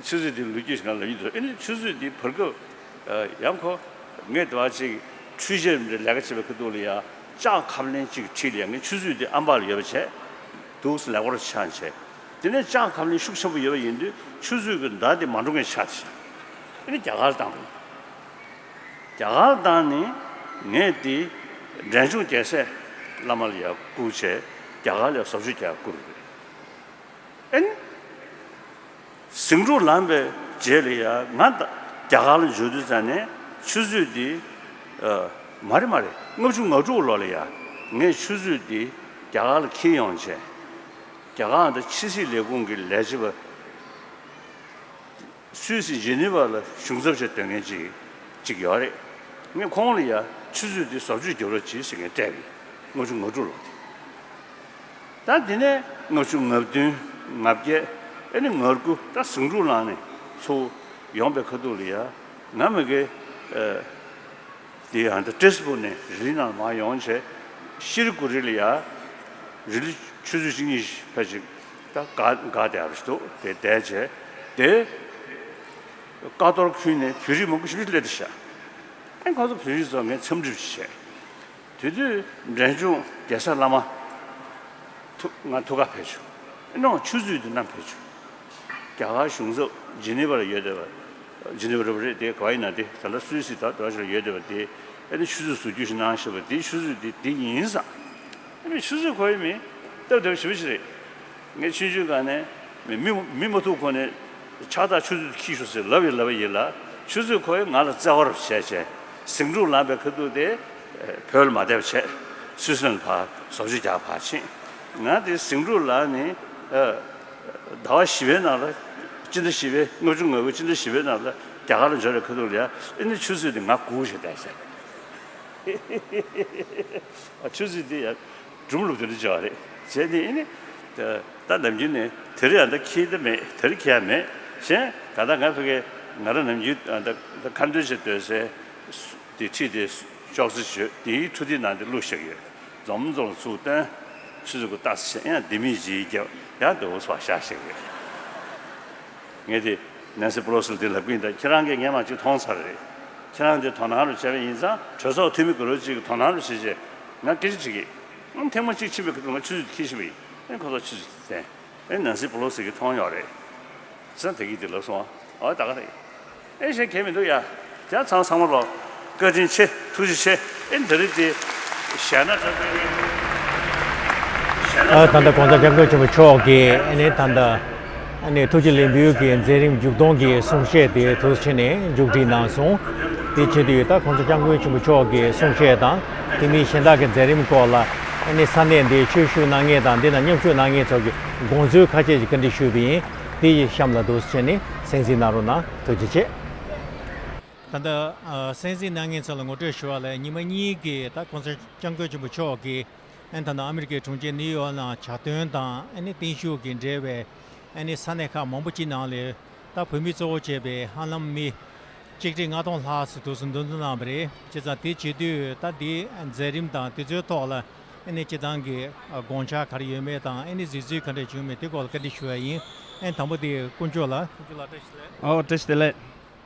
ཆུ་ཚོད་དེ་ལོ་རྒྱུས་ཤིག་ང་ལབ་ཀྱི་འདུག་ཨ་ནི་ཆུ་ཚོད་དེ་བར་སྐབས་ཡང་ཁོ་ངས་དེ་བ་ཅིག་འཕྲུལ་ཆས་འདྲ་ལས་ཀ་བྱེད་པའི་ཁ་ཐུག་ལ་ཡ་ལྕགས་ཁབ་ལེན་གཅིག་ཁྲིད་ལ་ཡ་ངས་ཆུ་ཚོད་དེ་ཨམ་ཕྲག་ལ་ཡོད་པ་བྱས། འདུག་སེ་ལེགས་པོར་ཆགས་བྱས། དེ་ནས་ལྕགས་ཁབ་ལེན་ཤུགས་ཆེན་པོ་ཡོད་པ་ཡིན་དུས་ཆུ་ཚོད་ཀྱི་མདའ་དེ་མ་འགྲོ་མཁན་ཆགས་ཏེ་ཤག་ཨ་ནི་རྒྱ་གར་བཏང་པ་ཡིན། རྒྱ་གར་བཏང་ནས་ངས་དེ་འབྲས་ལྗོངས་རྒྱལ་སྲས་བླ་མ་ལ་ཡར་བསྐུར་བྱས། རྒྱ་གར་ལ་བཟོ་བཅོས་རྒྱག་བསྐུར་བ་རེད། ཨ་ནི་ཟིང་འཁྲུག་ལངས་པའི་རྗེས་ལ་ཡ་ང་ད་རྒྱ་གར་ལ་འབྱོར་དུས་ཙང་ནས་ཆུ་ཚོད་དེ་ཨ་མ་རེད་མ་རེད། ལྔ་བཅུ་ང་དྲུག་ལོ་ལ་ཡ་ངས་ཆུ་ཚོད་དེ་རྒྱ་གར་ལ་འཁྱེར་ཡོང་བྱས། རྒྱ་གར་དང་ཕྱི་སྲིད་ལས་ཁུངས་ཀྱི་ལས་བྱེད་པ། སུད་སི་ཇི་ནི་ཝ་ལ་གཞུང་ཚབ་བྱས་སྡོད་མཁན་ཅིག་ཅིག་ཡོད་རེད། ངས་ཁོང་ལ་ཡ་ཆུ་ཚོད་འདི་བཟོ་བཅོས་རྒྱག་རོགས་གྱིས་ཟེར་མཁན་སྤྲད་པ་ཡིན། ལྔ་བཅུ་ང་དྲུག་ལོ་དེ། ད་དེ་ནས་ལྔ་བཅུ་ང་བདུན། ང་བརྒྱད། ཨ་ནི་ང་དགུ། ད་ཟིང་འཁྲུག་ལངས་ནས་ཚུར་ཡོང་པའི་ཁ་ཐུག་ལ་ཡ་ང་མ་གི་ཨ། དེ་ཡང་ད་ཏྲེས་པུར་ནས་རི་ལི་ནང་མར་ཡོང་བྱས། ཤི་ལི་གུ་རི་ལ་ཡ་རི་ལི་ཆུ་ཚོད་གཅིག་གཉིས་ཕལ་ཆེར་ད་འགག་འགག་བསྡད་ཡག་རེད་འདུག་དེ་བསྡད་བྱས། དེ་ཀ་ཏོར་ཁུལ་ནས་བོད་རིགས་མང་པོ་ཞིག་སླེབས་བསྡད་ཤག་ཨེ་ཁོང་ཚོ་བོད་རིགས་ཚོ་ངས་འཚམས་འདྲི་བྱས། དེ་དུས་འབྲས་ལྗོངས་རྒྱལ་ས་བླ་མ་ཐུག་ང་ཐུག་ག་ཕེབས་བྱུང་། ཨེ་ནོ་ཆུ་ཚོད་དེ་བསྣམས་ཕེབས་བྱུང་། རྒྱ་གར་གཞུང་ཚབ་ཇི་ནི་ཝ་ལ་ཡོད་བསྡད་པ། ཇི་ནི་ཝ་རེད་པ་རེད། དེ་ག་བ་ཡིན་ན་དེ་ད་ལྟ་སུད་སི་ད་འདྲ་ཞིག་ལ་ཡོད་བསྡད་པ་དེ། ཨེ་ནི་ཆུ་ཚོད་བཟོ་རྒྱུ་ཞིག་གནང་ཤེས་པ་དེ་ཆུ་ཚོད་དེ་དེ་ཡིན་བསམ། ཨེ་ནི་ཆུ་ཚོད་ག་བ་ཡིན་མིན་སྟབས་བདེ་པོ་ཞེ་པོ་ཞིག་རེད། ངས་ཆུང་ཆུང་སྒང་ནས་མི་མི་མི་མ་ཐུག་གོང་ནས་ཕྱག་རྟགས་ཆུ་ཚོད་འཁྱེར་ཤོག་ཟེར་ལབ་ཡིན་ལབ་པ་ཡིན་ལ། ཆུ་ཚོད་ཁོས་ང་ལ་བརྩེ་བ་རུ་བྱས་བྱས། ཟིང་འཁྲུག་ལངས་པའི་ཁ་ཐུག་དེ་བོད་ལ་མ་བསྡད་པ་བྱས། སུད་སི་ལན་ཕར་བཟོ་བཅོས་རྒྱག་ཕར་ཕྱིན། ང་དེ་ཟིང་འཁྲུག་ལངས་ནས་ཟླ་བ་བཞི་པའི་ནང་ལ། སྤྱི་ཟླ་བཞི་པའི་ལྔ་བཅུ་ང་དགུ་སྤྱི་ཟླ་བཞི་པའི་ནང་ལ་རྒྱ་གར་ལ་འབྱོར་བའི་ཁ་ཐུག་ལ་ཡ་ཨེ་ནི་ཆུ་ཚོད་དེ་ང་སྒུག་བྱས་བསྡད་བྱས། ཆུ་ཚོད་དེ་ཡ། སྒྲུང་ལུགས་དེ་འདྲ་བྱས་པ་རེད། བྱས་ནས་ཨེ་ནི། ད་ད་ནམ་རྒྱུན་ནས་དེ་རིང་ཡང་ད་འཁྱེར་ད་མེད། དེ་རིང་འཁྱེར་ཡ་མེད། གཞན་ག་ད་ང་ཕ་གི་ང་རང་ནམ་རྒྱུན་ད་ད་ཁ་འདོན་བྱེད་སྡོད་སའི་དེ་ཁྲིད་དེ་ཅོག་ཙེ་བྱོས་དེའི་འཕྲོ་མཐུད་ནང་དེ་བླུགས་བཞག་ཡོད། འཛོམས་འཛོམས་ཚུར་བཏོན། ཆུ་ཚོད་དགུ་ཏག་ཙམ་ཡང་ལྡེ་མིག་ཅིག་བརྒྱབ་ཡང་དེ་འུ་ཚོ་བཞག་བཞག་ཡོད། ངས་དེ་ནན་སི་པོ་ལོ་སི་ལ་དེ་ལབ་ཀྱི་ཡིན། ད་ཁྱེད་རང་གིས་ངས་མ་གཅིག་མཐོང་ཚར་རེད། ཁྱེད་རང་དེ་དོ་སྣང་རུ་བྱས་པ་ཡིན་ཙང་གྲོས་ཚོགས་འཐུས་མི་དགུ་རོ་གཅིག་གིས་དོ་སྣང་རུ་བྱེད་ཅེས་ང་སྐད་ཆ་དྲིས་ཀྱི། ཨང་ཐེངས་མ་གཅིག་ཕྱིན་པའི་ཁ་ཐུག་ང་ཆུ་ཚོད་འཁྱེར་ཕྱིན་པ་ཡིན། ཨེ་ཁོ་ཚོ་ཆུ་ཚོད་བསྟན། ཨེ་ནན་སི་པོ་ལོ་སི་གིས་མཐོང་ཡོད་རེད། ཟེར་ན་ད་གིན་དེ་ལབ་སོང་ཨ། ཨོ་ད་ག་རེད། ཨེ་གཞན་གལ་མི་འདུག་ཡ། ཡ་ཚང་ཚང་མ་ལོ། བཀའ་དྲིན་ཆེ། ཐུགས་རྗེ་ཆེ། ཨེ་འདི་རིགས་དེ་གཞས་སྣ་འདྲ་པོ་ཡིན། ཨ་ད་ལྟ་༸གོང་ས་༸སྐྱབས་མགོན་ཆེན་པོ་མཆོག་གིས་ཨ་ནི་ད་ལྟ་ཨ་ནི་ཐུགས་རྗེ་ལེགས་འབུལ་གྱི་མཛད་རིམ་མཇུག་སྡོམ་གྱི་གསུང་བཤད་དེ་ཐུགས་རྗེ་ཆེ་ནས་མཇུག་སྒྲིལ་གནང་སོང་། དེ་བྱེད་དུས་ད་༸གོང་ས་༸སྐྱབས་མགོན་ཆེན་པོ་མཆོག་གི་གསུང་བཤད་དང་དེ་མིན་གཞན་དག་གི་མཛད་རིམ་སྐོར་ལ་ཨ་ནི་ས་གནས་འདིར་ཆོས་ཞུ་གནང་མཁན་དང་འདི་ན་མཉམ་ཞུགས་གནང་མཁན་ཚོ་གི་དགོངས་ཚུལ་ཁ་ཤས་ཤིག་བཀའ་འདྲི་ཞུས་པ་ཡིན། དེ་ཡི་གཤམ་ལ་ཐུགས་རྗེ་ཆེ་ནས་གསན་གཟིགས་གནང་རོགས་གནང་། ཐུགས་རྗེ་ཆེ། ད་ལྟ་ཨ་གསན་གཟིགས་གནང་མཁན་ཚོ་ལ་ངོ་སྤྲོད་ཞུ་བ་ལ་ཉི་མ་གཉིས་ཀྱི་ད་༸གོང་ས་༸སྐྱབས་མགོན་ཆེན་པོ་མཆོག་གིས་ཨ་ནི་ད་ལྟ་ཨ་མི་རི་ཀའི་གྲོང་ཁྱེར་ནིའུ་ཡོག་ནང་ཕྱག་སྟོན་དང་ཨ་ནི་བརྟན་བཞུགས་ཀྱི་འབྲེལ་བའི་ཨ་ནི་ས་གནས་ཁག་མང་པོ་ཅིག་ནང་ལ་ད་བོད་མི་གཙོ་བོ་བྱས་པའི་ཧ་ལམ་མི་གཅིག་ཁྲི་ལྔ་སྟོང་ལྷག་ཙམ་འདུག་སེ་འདུ་འཛོམས་གནང་བ་རེད། བྱས་ཙང་དེ་བྱེད་དུས་ད་འདིའི་མཛད་རིམ་དང་དེ་ཚོའི་ཐོག་ལ་ཨ་ནི་སྤྱི་བཏང་གི་དགོངས་འཆར་ག་རེ་ཡོད་མེད་དང་ཨ་ནི་གཟིགས་ཚུལ་ག་འདྲ་བྱུང་མེད་དེ་སྐོར་ལ་བཀའ་འདྲི་ཞུ་བ་ཡིན། ཨ་ནི་དང་པོ་དེ་དཀོན་མཆོག་ལགས། དཀོན་མཆོག་ལགས་བཀྲ་ཤིས་བདེ་ལེགས། ཨོ་བཀྲ་ཤིས་བདེ་ལེགས།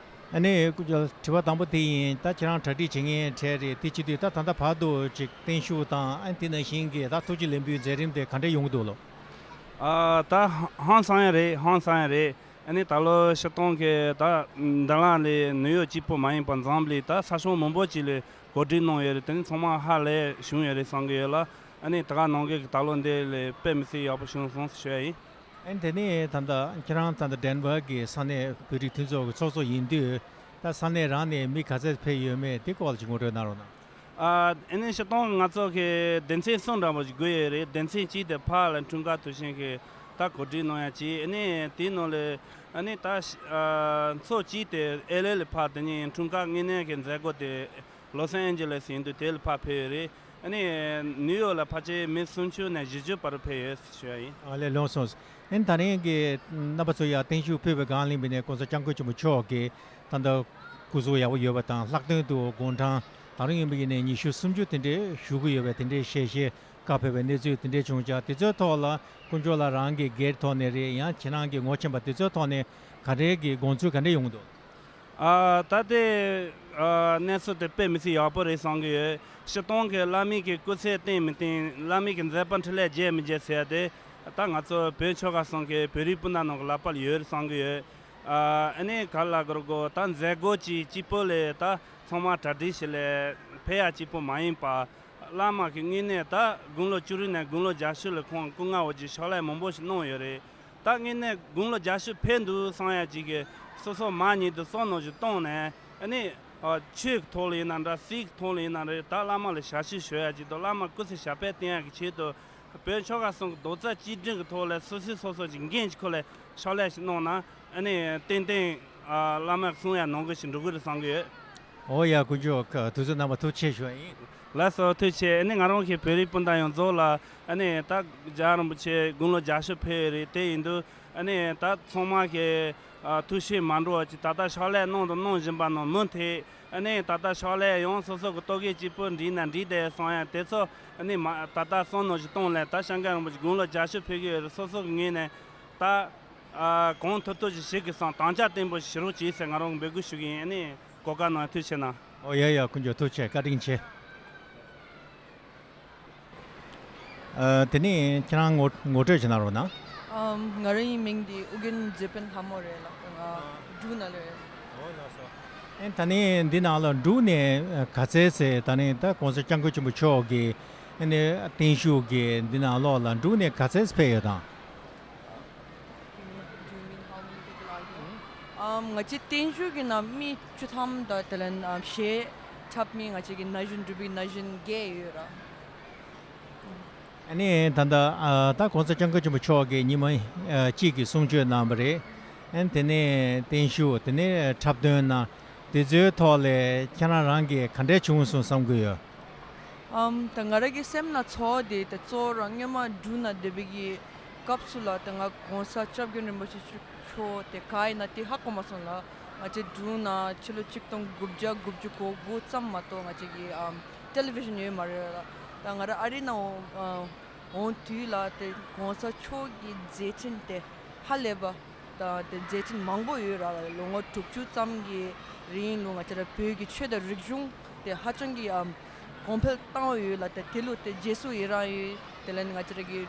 ཨ་ནི་དྲི་བ་དང་པོ་དེ་ཡིན། ད་ཁྱེད་རང་གྲ་སྒྲིག་བྱེད་མཁན་གྲས་རེད། དེ་བྱེད་དུས་ད་ད་ལྟ་བར་དུ་ཅིག་བརྟན་བཞུགས་དང་ཨ་ནི་དེ་ནང་བཞིན་གྱི་ད་ཐུགས་རྗེ་ལེགས་འབུལ་མཛད་རིམ་དེ་ག་འདྲ་ཡོང་གི་འདུག་ལོ། ཨ་ད་ཧང་སང་ཡ་རེད། ཧང་སང་ཡ་རེད། ཨ་ནི་ད་ལོ་སྤྱིར་བཏང་གི་ད་འདི་ལ་ལས་ནིའུ་ཡོག་གཅིག་པོ་མ་ཡིན་པར་འཛམ་གླིང་ད་ས་ཕྱོགས་མང་པོ་ཅིག་ལས་གོ་སྒྲིག་གནང་ཡོད་རེད། དེ་ནི་ཚང་མ་ཧ་ལས་བྱུང་ཡོད་རེད་བསམ་གྱི་ཡོད་ལ། ཨ་ནི་ད་ག་ནང་གི་ད་ལོ་འདི་ལས་དཔེ་མི་སྲིད་ཡག་པོ་བྱུང་སོང་ཟེར་ཞུ་ཡ་ཡིན། ཨ་ནི་དེ་ནས་ད་ལྟ་ཁྱེད་རང་ད་ལྟ་ཌེན་ཝར་གྱི་ས་གནས་བོད་རིགས་མཐུན་ཚོགས་ཀྱི་ཚོགས་གཙོ་ཡིན་དུས་ད་ས་གནས་རང་ནས་མི་ག་ཚད་ཕེབས་ཡོད་མེད་དེ་སྐོར་ལ་ཅིག་ངོ་སྤྲོད་གནང་རོགས་གནང་། ཨ་ཨ་ནི་སྤྱིར་བཏང་ང་ཚོ་གི་སྡེ་ཚན་གསུམ་འདྲ་པོ་ཞིག་དགོས་ཡོད་རེད། སྡེ་ཚན་གཅིག་དེ་ཕར་ལ་འཁྲུངས་སྐར་དུས་ཆེན་གྱི་ད་གོ་སྒྲིག་གནང་ཡ་གཅིག་ཨ་ནི་དེའི་ནང་ལ་ཨ་ནི་ད་ཨ་ཚོགས་གཅིག་དེ་ཨེལ་ཨེ་ལ་ཕར་དེ་ནས་འཁྲུངས་སྐར་དངོས་གནས་ཀྱི་མཛད་སྒོ་དེ་ལོ་སན་ཨན་ཇེ་ལེ་སི་ཡིན་དུས་དེ་ལ་ཕར་ཕེབས་ཡོད་རེད། ཨ་ནི་ནིའུ་ཡོག་ལ་ཕལ་ཆེར་མི་སུམ་ཅུ་ནས་བཞི་བཅུ་བར་དུ་ཕེབས་ཡོད་ཞུ་ཡ་ཡིན། ཨ་ལས་ལོངས་སོང་། ཨན། ད་རིང་གི་རྣམ་པ་ཚོ་ཡ་བརྟན་བཞུགས་ཕུལ་བའི་སྒང་ལིང་པི་ནས་༸གོང་ས་༸སྐྱབས་མགོན་ཆེན་པོ་མཆོག་གི་ད་ལྟ་སྐུ་གཟུགས་ཡག་པོ་ཡོད་པ་དང་། ལྷག་དོན་དུ་དགུང་གྲངས་ད་རུང་ཡིན་པ་ཡིན་ནས་ཉི་ཤུ་སུམ་ཅུ་དེ་འདྲའི་བཞུགས་ཀྱི་ཡོད་པའི་དེ་འདྲའི་ཞལ་བཞེས་བཀའ་ཕེབས་པའི་གནས་ཚུལ་དེ་འདྲའི་བྱུང་ཙང་། དེ་ཚོའི་ཐོག་ལ་དཀོན་མཆོག་ལགས་རང་གི་སྒེར་ཐོག་ནས་རེད། ཡང་ཁྱེད་རང་གི་ངོ་ཤེས་པ་དེ་ཚོའི་ཐོག་ནས་ག་འདྲའི་གི་དགོངས་ཚུལ་ག་འདྲ་ཡོང་གི་འདུག་ཨ། ད་ལྟའི་ཨ་གནས་ཚུལ་དེ་དཔེ་མི་སྲིད་ཡག་པོ་རེད་བསམ་གྱི་ཡོད། སྤྱིར་བཏང་གི་བླ་མའི་གི་སྐུ་ཚེ་བརྟན་མི་བརྟན། བླ་མའི་གི་མཛད་པ་འཕྲིན་ལས་རྒྱས་མི་རྒྱས་ཟེར་ཡ་དེ། ད་ང་ཚོ་བོད་ཆོལ་ཁ་གསུམ་གི་བོད་རིགས་སྤུན་ཟླ་རྣམས་ཀྱི་ལག་པ་ལ་ཡོད་རེད་བསམ་གྱི་ཡོད། ཨ་ཨ་ནི་ག་ལ་གོ་ར་གོ། ད་མཛད་སྒོ་གཅིག་གཅིག་པོ་ལས་ད་ཚང་མ་གྲ་སྒྲིག་ཞིག་ལས་ཕེབས་ཡ་གཅིག་པོ་མ་ཡིན་པ། བླ་མ་གི་དངོས་གནས་ད་དགུང་ལོ་བཅུ་དྲུག་ནས་དགུང་ལོ་བརྒྱད་ཅུ་ལ་ཁོང་སྐུ་ངལ་འོག་གི་ཕྱག་ལས་མང་པོ་ཞིག་གནང་ཡོད་རེད། ད་དངོས་གནས་དགུང་ལོ་བརྒྱད་ཅུ་ཕེབས་འདུག་བསམ་ཡ་ཅིག་གི་སོ་སོ་མ་ཉིད་དུ་བསམ་བློ་ཞིག་བཏང་ནས། ཨ་ནི་ཨ་ཆོས་ཀྱི་ཐོག་ལ་ཡིན་ན་འདྲ། སྲིད་ཀྱི་ཐོག་ལ་ཡིན་ན་རེད། ད་བླ་མ་ལ་ཞབས་ཕྱི་ཞུ་ཡ་ཅིག་དང་། བླ་མ་སྐུ་ཚེ་ཞབས་པད་བརྟན་ཡ་གི་ཆེད་དུ་བོད་ཆོལ་ཁ་གསུམ་གྱི་རྡོག་རྩ་གཅིག་སྒྲིལ་གྱི་ཐོག་ལ་སོ་སོས་སོ་སོ་གི་འགན་གཅིག་ཁུར་ལས་ཕྱག་ལས་ཤིག་གནང་ན། ཨ་ནི་ཏན་ཏན་ཨ་བླ་མ་གསུང་ཡ་ནང་བཞིན་ཞིག་འགྲོ་གི་རེད་བསམ་གི་ཡོད། ཨོ་ཡ། དཀོན་མཆོག་དུས་ཚོད་གནང་བ་ཐུགས་རྗེ་ཆེ་ཞུ་བ་ཡིན། ལགས་སོ། ཐུགས་རྗེ་ཆེ། ཨ་ནི་ང་རང་གི་བོད་རིགས་སྤུན་ཟླ་ཡོངས་རྫོགས་ལ། ཨ་ནི་ད་རྒྱལ་བ་རིན་པོ་ཆེ་དགུང་ལོ་བརྒྱད་ཅུ་ཕེབས་ཡོད་རེད། དེ་ཡིན་དུས་ཨ་ནི་ད་ཚང་མ་གི་ཨ་ཐུགས་ཞིབ་མ་འགྲོ་བ་ཅིག་ད་ལྟ་ཕྱག་ལས་གནང་དང་གནང་བཞིན་པ་རྣམས་མུ་མཐུད། ཨ་ནི་ད་ལྟ་ཕྱག་ལས་ཡང་སོ་སོ་གི་ལྟོ་གོས་གཅིག་པོ་འགྲིག་ན་འགྲིག་དེ་བསམ་ཡ་དེ་ཚོ། ཨ་ནི་མ་ད་ལྟ་བསམ་མནོ་ཞིག་བཏང་ལས། ད་སྐྱབས་མགོན་རིན་པོ་ཆེ་དགུང་ལོ་བརྒྱད་ཅུ་ཕེབས་ཀྱི་ཡོད་རེད། སོ་སོ་གི་ངོས་ནས་ད་ཨ་གང་ཐུབ་ཐུབ་ཞིག་བྱེད་དགོས་བསམ། དམ་བཅའ་བརྟན་པོ་ཞིག་བཞག་རོགས་བྱེད་ཟེར་ང་རང་གི་འབོད་སྐུལ་ཞུ་གི་ཡིན། ཨ་ནི་གོ་སྐབས་གནང་བ་ཐུགས་རྗེ་ཆེ་གནང་། ཨོ་ཡ་ཡ། དཀོན་མཆོག་ཐུགས་རྗེ་ཆེ། བཀའ་དྲིན་ཆེ། ཨ། དེ་ནས་ཁྱེད་རང་ངོ་ངོ་སྤྲོད་ཅིག་གནང་རོགས་གནང་། ཨམ། ང་རང་ཡི་མིང་འདི་ཨུ་རྒྱན་མཛེས་དཔལ་ལྷ་མོ་རེད་ལགས། ང་འབྲུག་ནས་རེད། ཨོ་ལགས་སོ། ཨེ། ད་ནི་འདི་ནང་ལ་འབྲུག་ནས་ག་ཚད་ཟེར། ད་ནི་ད་༸གོང་ས་༸སྐྱབས་མགོན་ཆེན་པོ་མཆོག་གི་ཨ་ནི་བརྟན་བཞུགས་ཀྱི་འདི་ནང་ལོགས་ལ་འབྲུག་ནས་ག་ཚད་ཕེབས་ཡོད་དམ། Do you mean how many people are here? ཨམ། ང་ཚོའི་བརྟན་བཞུགས་ཀྱི་ནང་མི་བཅུ་ཐམ་དང་། དེ་ལས་ཨམ་གཞས་འཁྲབ་མི་ང་ཚོའི་གི་ན་གཞོན་འབྲུག་པའི་ན་གཞོན་བརྒྱད་ཡོད་ར། ཨ་ནི་ད་ལྟ་ཨ་ད་༸གོང་ས་༸སྐྱབས་མགོན་ཆེན་པོ་མཆོག་གིས་ཉི་མ་ཨ་གཅིག་གི་གསུང་ཆོས་གནང་བ་རེད། ཨ་ནི་དེ་ནས་བརྟན་བཞུགས། དེ་ནས་འཁྲབ་སྟོན་གནང་། དེ་ཚོའི་ཐོག་ལས་ཁྱེད་རང་རང་གིས་ག་འདྲས་བྱུང་སོང་བསམ་གྱི་ཡོད། ཨམ། ད་ང་རང་གི་སེམས་ནང་ཚོར་བ་དེ་ད་གཙོ་བོ་རང་སྔོན་མ་འབྲུག་ནང་བསྡད་པའི་གི་སྐབས་སུ་ལགས། ད་ང་༸གོང་ས་༸སྐྱབས་མགོན་རིན་པོ་ཆེ་མཆོག་དེ་ག་ཡིན་ན་དེ་ཧ་གོ་མ་སོང་ལགས། ང་ཚོ་འབྲུག་ནང་ཕྱི་ལོ་ཆིག་སྟོང་དགུ་བརྒྱ་དགུ་བཅུ་གོ་དགུ་ཙམ་མ་གཏོགས་ང་ཚོ་གི་ཨམ་ཊེ་ལི་བི་ཤན་ཡོད་མ་རེད་ལགས། ད་ང་རང་ཨ་རི་ནང་འོང་དུས་ལགས། དེ་༸གོང་ས་མཆོག་གི་མཛད་འཕྲིན་དེ་ཧ་ལས་པ་དང་། དེ་མཛད་འཕྲིན་མང་པོ་ཡོད་ར་ལགས། ལོ་ངོ་དྲུག་ཅུ་ཙམ་གྱི་རིང་ལུགས་ང་ཚོ་ར་བོད་ཀྱི་ཆོས་དང་རིག་གཞུང་དེ་ཧ་ཅང་གི་ཨམ་གོང་འཕེལ་བཏང་བ་ཡོད་ལགས། དེ་དེ་ལུགས་དེ་རྗེས་སུ་ཡི་རང་ཡོད། དེ་ལས་ང་ཚོ་ར་གི་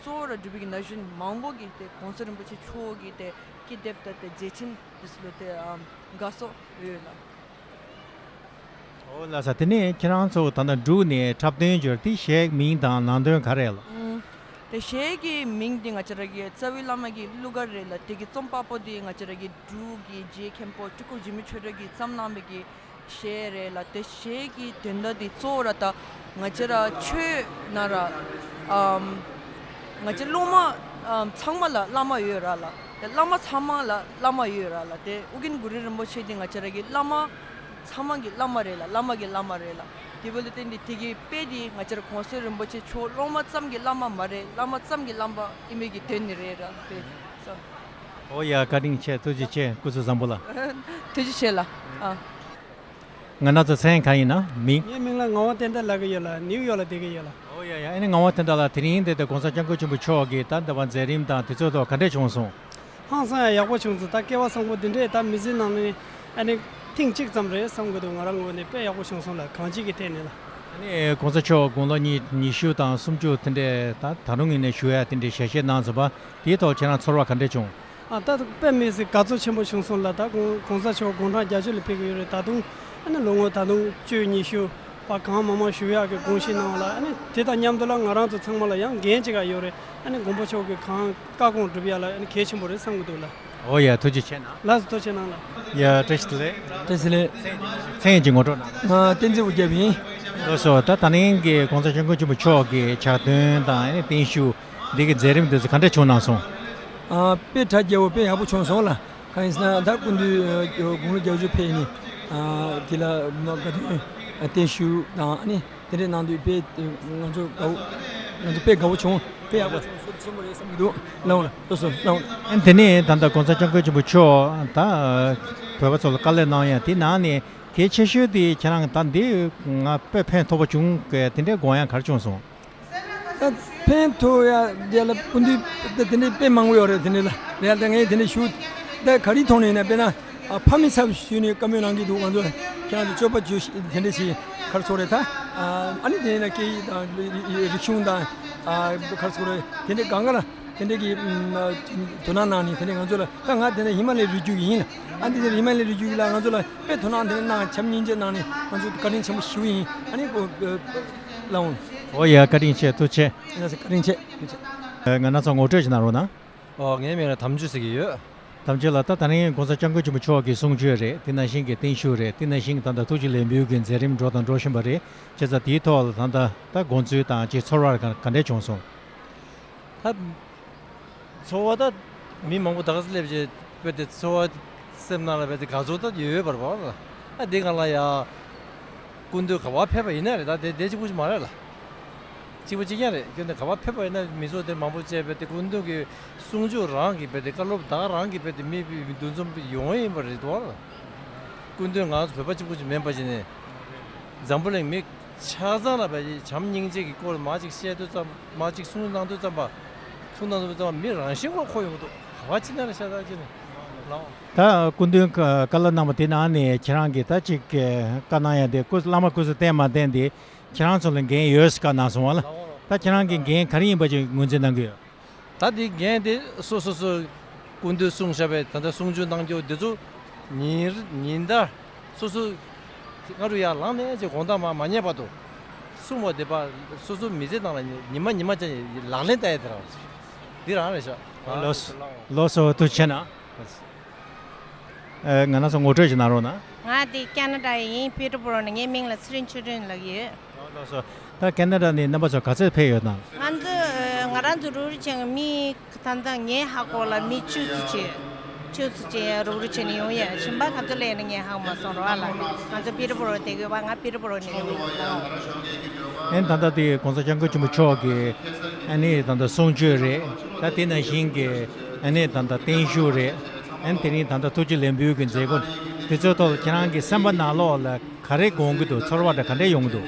གཙོ་བོ་ར་འབྲུག་པའི་གི་ན་གཞོན་མང་པོ་གིས་དེ་༸གོང་ས་རིན་པོ་ཆེ་མཆོག་གི་དེ་ཀི་དེབ་དང་དེ་མཛད་འཕྲིན་དེ་ཚོ་ལ་དེ་ཨམ་དགའ་ཕྱོགས་ཡོད་ལགས། ཨོ་ལགས་སོ། དེ་ནས་ཁྱེད་རང་ཚོ་ད་ལྟ་འབྲུག་ནས་འཁྲབ་སྟོན་བྱས་པ་དེ་གཞས་མིང་དང་ནང་དོན་ག་རེ་ལགས། ཨུམ། དེ་གཞས་ཀྱི་མིང་དེ་ང་ཚོ་ར་གི་རྩ་བའི་བླ་མ་གི་གླུ་གར་རེད་ལགས། དེ་གི་རྩོམ་པ་པོ་དེ་ང་ཚོ་ར་གི་འབྲུག་གི་རྗེ་མཁན་པོ་སྤྲུལ་སྐུ་འཇིགས་མེད་ཆོས་གྲགས་ཀྱིས་བརྩམས་གནང་བའི་གི་གཞས་རེད་ལགས། དེ་གཞས་ཀྱི་དོན་དག་དེ་གཙོ་བོ་ར་ད་ང་ཚོ་ར་ཆོས་ནང་ར་ཨམ་ང་ཚོ་སློབ་མ་ཨམ་ཚང་མ་ལ་བླ་མ་ཡོད་ར་ལགས། དེ་བླ་མ་ཚང་མ་ལ་བླ་མ་ཡོད་ར་ལགས། དེ་ཨོ་རྒྱན་གུ་རུ་རིན་པོ་ཆེ་དེ་ང་ཚོ་ར་གི་བླ་མ་ཚང་མ་གི་བླ་མ་རེད་ལགས། བླ་མ་གི་བླ་མ་རེད་ལགས། དེ་འབདཝ་ལས་བརྟེན་ཏེ་དེ་གི་དཔེ་དེ་ང་ཚོ་ར་༸གོང་ས་རིན་པོ་ཆེ་མཆོག་སློབ་མ་ཙམ་གྱི་བླ་མ་མ་རེད། བླ་མ་ཙམ་གྱི་བླ་མ་ཨིན་པའི་གི་དོན་ནི་རེད་ར། དེ་ཙམ། ཨོ་ཡ། བཀའ་དྲིན་ཆེ། ཐུགས་རྗེ་ཆེ། སྐུ་གཟུགས་བཟང་པོ་ལགས། ཐུགས་རྗེ་ཆེ་ལགས། ཨ། ང་རང་ཚོ་མཚན་གང་ཡིན་ན་མིང་། ངའི་མིང་ལ་ངག་དབང་བསྟན་དར་ལབ་ཀྱི་ཡོད་ལགས། ནིའུ་ཡོག་ལ་བསྡད་ཀྱི་ཡོད་ལགས། ཨོ་ཡ་ཡ། ཨ་ནི་ངག་དབང་བསྟན་དར་ལགས། དེ་རིང་འདི་ད་༸གོང་ས་༸སྐྱབས་མགོན་ཆེན་པོ་མཆོག་གི་ད་འདི་བ་མཛད་རིམ་དང་དེ་ཚོའི་ཐོག་ག་འདྲས་བྱུང་སོང་། ཧང་སང་ཡ་ཡག་པོ་བྱུང་སོང་། ད་སྐལ་བ་བཟང་པོ་འདི་འདྲས་ད་མི་ཚེ་ནང་ནས་ཨ་ནི་ཐེངས་གཅིག་ཙམ་རེད་བསམ་གྱི་འདུག་ང་རང་ངོས་ནས་དཔེ་ཡག་པོ་བྱུང་སོང་ལགས། གང་ཅིའི་གི་ཐད་ནས་ལགས། ཨ་ནི་༸གོང་ས་མཆོག་དགུང་ལོ་ཉི་ཉི་ཤུ་དང་སུམ་ཅུ་དེ་འདྲས་ད་ད་རུང་ངོས་ནས་བཞུགས་ཡ་དེ་འདྲས་ཞལ་བཞེས་གནང་ཟིན་པ་དེའི་ཐོག་ཁྱེད་རང་ཚོར་བ་ག་འདྲས་བྱུང་། ཨ། ད་དཔེ་མི་སྲིད་དགའ་ཚོར་ཆེན་པོ་བྱུང་སོང་ལགས། ད་༸གོང་༸གོང་ས་མཆོག་དགུང་གྲངས་བརྒྱད་ཅུ་ལ་ཕེབས་ཀྱི་ཡོད་རེད། ད་དུང་ཨ་ནི་ལོ་ངོ་ད་དུང་བཅུ་ཉི་ཤུ་བ་གང་མང་མང་བཞུགས་ཡག་གི་དགོངས་བཞེས་གནང་བ་ལགས། ཨ་ནི་དེ་དང་མཉམ་དུ་ལ་ང་རང་ཚོ་ཚང་མ་ལ་ཡང་འགན་ཅིག་ཡོད་རེད། ཨ་ནི་མགོན་པོ་མཆོག་གི་གང་བཀའ་དགོངས་སྒྲུབ་ཡག་ལ་ཨ་ནི་གལ་ཆེན་པོ་རེད་བསམ་གྱི་འདུག་ལགས། ཨོ་ཡ། ཐུགས་རྗེ་ཆེ་གནང་། ལགས་སོ། ཐུགས་རྗེ་གནང་ལགས། ཡ། བཀྲ་ཤིས་བདེ་ལེགས། བཀྲ་ཤིས་བདེ་ལེགས། མཚན་ཡིན་གཅིག་ངོ་སྤྲོད་གནང་། ང་བསྟན་འཛིན་དབུ་རྒྱལ་ཡིན། ལགས་སོ། ད་ད་ནིང་གི་༸གོང་ས་༸སྐྱབས་མགོན་ཆེན་པོ་མཆོག་གི་ཕྱག་སྟོན་དང་ཨ་ནི་བརྟན་བཞུགས་འདི་གི་མཛད་རིམ་འདི་ཚོ་ག་འདྲ་བྱུང་གནང་སོང་། ཨ། དཔེ་གྲ་རྒྱས་པོ་དཔེ་ཡག་པོ་བྱུང་སོང་ལགས། གང་ཡིན་ཟེར་ན་ད་སྐུ་མདུན་དགུང་ལོ་བརྒྱད་ཅུ་ཕེབས་ནས་ཨ་དེ་ལ་མ་དགའ་སྟོན་བརྟན་བཞུགས་དང་ཨ་ནི་དེ་འདྲ་གནང་དུས་དཔེ་ང་ཚོ་དགའ་བོ། ང་ཚོ་དཔེ་དགའ་བོ་བྱུང་། དཔེ་ཡག་པོ་བྱུང་། ཚོར་ཆེན་པོ་རེད་བསམ་གྱི་འདུག་ལགས་འོང་། ལགས་སོ། ལགས་འོང་། ཨ་དེ་ནས་ད་ལྟ་༸གོང་ས་༸སྐྱབས་མགོན་ཆེན་པོ་མཆོག་ད་བོད་པ་ཚོ་ལ་བཀའ་སློབ་གནང་ཡ་དེ་ནང་ནས་གལ་ཆེ་ཤོས་དེ་ཁྱེད་རང་ད་འདི་ང་དཔེ་ཕན་ཐོགས་པ་བྱུང་གི། དེ་འདྲའི་དགོངས་ཡ་ག་རེ་བྱུང་སོང་། ད་ཕན་ཐོགས་ཡ་དེ་ལ་སྐུ་མདུན་དེ་འདྲའི་དཔེ་མང་པོ་ཡོད་རེད། དེ་འདྲའི་ལ་རེད་ད་ངས་དེ་འདྲའི་ཞུ། ད་ག་རེའི་ཐོག་ནས་ཡིན་ན་དཔེར་ན་ཕ་མའི་ཚབ་ཞུས་ནས་བཀའ་མོལ་གནང་གི་འདུག་ང་ཚོ་ཁྱེད་རང་ཚོ་སྤྱོད་པ་བཅོས་དེ་འདྲ་ཞིག་ག་རེ་ཟེར་དགོས་རེད་ད། ཨ་ནི་དེ་ཡིན་ན་སྐད་ཡིག་དང་རིག་གཞུང་དང་ག་རེ་ཟེར་དགོས་རེད། དེ་འདྲའི་སྒང་ག་ལ་དེ་འདྲའི་གི་དོ་སྣང་གནང་ནས་དེ་འདྲའི་ང་ཚོ་ལ། ད་ང་དེ་འདྲ་ཧི་མ་ལའི་རི་རྒྱུད་ཀྱི་ཡིན། ཨ་འདི་འདྲ་ཧི་མ་ལའི་རི་རྒྱུད་ཀྱི་ལ་ང་ཚོ་ལ་དཔེ་དོ་སྣང་དེ་འདྲ་གནང་། བྱམས་སྙིང་རྗེ་གནང་ནས་ང་ཚོ་བཀའ་དྲིན་ཆེན་པོ་ཞུ་ཡིན། ཨ་ནི་ལགས་འོང་། ཨོ་ཡ། བཀའ་དྲིན་ཆེ། ཐུགས་རྗེ་ཆེ། ལགས་སོ། བཀའ་དྲིན་ཆེ། ཐུགས་རྗེ་ཆེ། ང་རང་ཚོ་ངོ་སྤྲོད་ཅིག་གནང་རོགས་གནང་། ཨོ། ངའི་མིང་ལ་དམ་ཆོས་ཟེར་གྱི་ཡོད། དམ་ཆོས་ལགས། ད་ད་རིང་༸གོང་ས་༸སྐྱབས་མགོན་ཆེན་པོ་མཆོག་གི་གསུང་ཆོས་རེད། དེ་ནང་བཞིན་གྱི་བརྟན་བཞུགས་རེད། དེ་ནང་བཞིན་གྱི་ད་ལྟ་ཐུགས་རྗེ་ལེགས་འབུལ་གྱི་མཛད་རིམ་འགྲོ་དང་འགྲོ་བཞིན་པ་རེད། བྱས་ཙང་དེའི་ཐོག་ལ་ད་ལྟ་ད་དགོངས་ཚུལ་དང་ཅིག་ཚོར་བ་ག་ག་འདྲས་བྱུང་སོང་། ད་ཚོར་བ་ད་མི་མང་པོ་ད་ག་ས་སླེབས་བྱས་དཔེ་དེ་ཚོར་བ་སེམས་ནང་ལ་དཔེ་དེ་དགའ་ཚོར་ད་ཡོད་ཡོད་པ་རེད་པ། ཨ་འདི་སྒང་ལ་ཡ་སྐུ་མདུན་ག་པར་ཕེབས་པ་ཡིན་ན་རེད། ད་དེ་དེ་གཅིག་པུ་ཞིག་མ་རེད་ལ། གཅིག་པ་གཅིག་རྐྱང་རེད། ཁྱོད་ནི་ག་པར་ཕེབས་པ་ཡིན་ན་མི་ཚོགས་དེ་མང་པོ་བཅས་པས་དེ་སྐུ་མདུན་གྱི་གསུང་ཆོས་རང་གི་བས་དེ་བཀའ་སློབ་ད་ག་རང་གི་བས་དེ་མི་འདུ་འཛོམས་ཡོང་ཡིན་པ་རེད་དོ། སྐུ་མདུན་ང་ཚོ་བོད་པ་གཅིག་པུ་གཅིག་མིན་པ་ཅིག་ནས་འཛམ་བུ་གླིང་མི་ཆ་ཚང་ལ་བས་བྱམས་སྙིང་རྗེ་གི་སྐོར་མ་ཅིག་བཤད་དུས་ཙམ་མ་ཅིག་གསུང་གནང་དུས་ཙམ་པ་གསུང་གནང་དུས་ཙམ་པ་མི་རང་བཞིན་གོ་ཁོ་ཡོང་གི་འདུག་ག་པར་ཕྱིན་ན་རེ་ཤ་སྟག་ཅིག་ནས་ལའོ། ད་སྐུ་མདུན་བཀའ་སློབ་གནང་བ་དེ་ནང་ནས་ཁྱེད་རང་གིས་ད་ཅིག་བཀའ་གནང་ཡ་དེ་སྐུ་བླ་མ་སྐུ་གཟུགས་བསྟན་མ་བསྟན་དེ། ཁྱེད་རང་ཚོ་ལ་འགན་ཡོད་ཟེར་བཀའ་གནང་སོང་བ་ལ། ད་ཁྱེད་རང་གི་འགན་ག་རེ་ཡིན་པ་ཅིག་ངོས་འཛིན་གནང་གི་ཡོད། ད་འདི་འགན་དེ་སོ་སོ་སོ་སྐུ་མདུན་གསུང་བཞག་པའི་ད་ལྟ་གསུང་ཆོས་གནང་རྒྱུ་འདི་ཚོ་ཉིན་རེ་ཉིན་ལྟར་སོ་སོ་སྔ་དྲོ་ཡར་ལངས་ནས་ཅིག་དགོང་དག་མ་མ་ཉལ་བར་དུ་གསུང་བ་འདི་པ་སོ་སོ་མི་ཚེ་ནང་ལ་ཉི་མ་ཉི་མ་ཅན་ལག་ལེན་བསྟར་ཡ་དེ་རང་རེད། འདི་རང་རེད་ཤག་ལགས་སོ། ལགས་སོ། ཐུགས་རྗེ་ཆེ་གནང་། ཨ། ང་རང་ཚོ་ངོ་སྤྲོད་ཅིག་གནང་རོགས་གནང་། ང་འདི་ཁེ་ན་ཌ་ཡིན། པི་ཊར་སྦོ་རོ་ནས། ངའི་མིང་ལ་ཚེ་རིང་ཆོས་སྒྲོན་ལབ་ཀྱི་ཡོད། ལགས་སོ། ད་ཁེ་ན་ཌ་ནས་རྣམ་པ་ཚོ་ག་ཚོད་ཕེབས་ཡོད་དམ། ང་ཚོ་ང་རང་ཚོ་རུ་རུ་ཆེན་མི་ད་ལྟ་ངའི་ཧ་གོ་ལ་མི་བཅུ་ཙམ་ཅིག་བཅུ་ཙམ་ཅིག་རུ་རུ་ཆེན་ནས་ཡོང་ཡ། གཞན་པ་ག་ཚོད་སླེབས་ན་ངས་ཧ་གོ་མ་སོང་རོགས་ཨ་ལ། ང་ཚོ་པི་ཊར་སྦོ་རོ་བསྡད་ཀྱི་ཡོད་པ། ང་པི་ཊར་སྦོ་རོ་ནས་ཡོང་ཡོད་ལ། ཨེ་ད་ལྟ་དེ་༸གོང་ས་༸སྐྱབས་མགོན་ཆེན་པོ་མཆོག་གི་ཨ་ནི་ད་ལྟ་གསུང་ཆོས་རེད། ད་དེ་ནང་བཞིན་གྱི་ཨ་ནི་ད་ལྟ་བརྟན་བཞུགས་རེད། ཨ་ནི་དེ་རིང་ད་ལྟ་ཐུགས་རྗེ་ལེགས་འབུལ་གྱི་མཛད་སྒོ་དེ་ཚོའི་ཐོག་ལ་ཁྱེད་རང་གི་སེམས་པ་ནང་ལོགས་ལ་ག་རེ་དགོངས་ཀྱི་འདུག་ཚོར་བ་འདྲ་ག་འདྲ་ཡོང་གི་འདུག་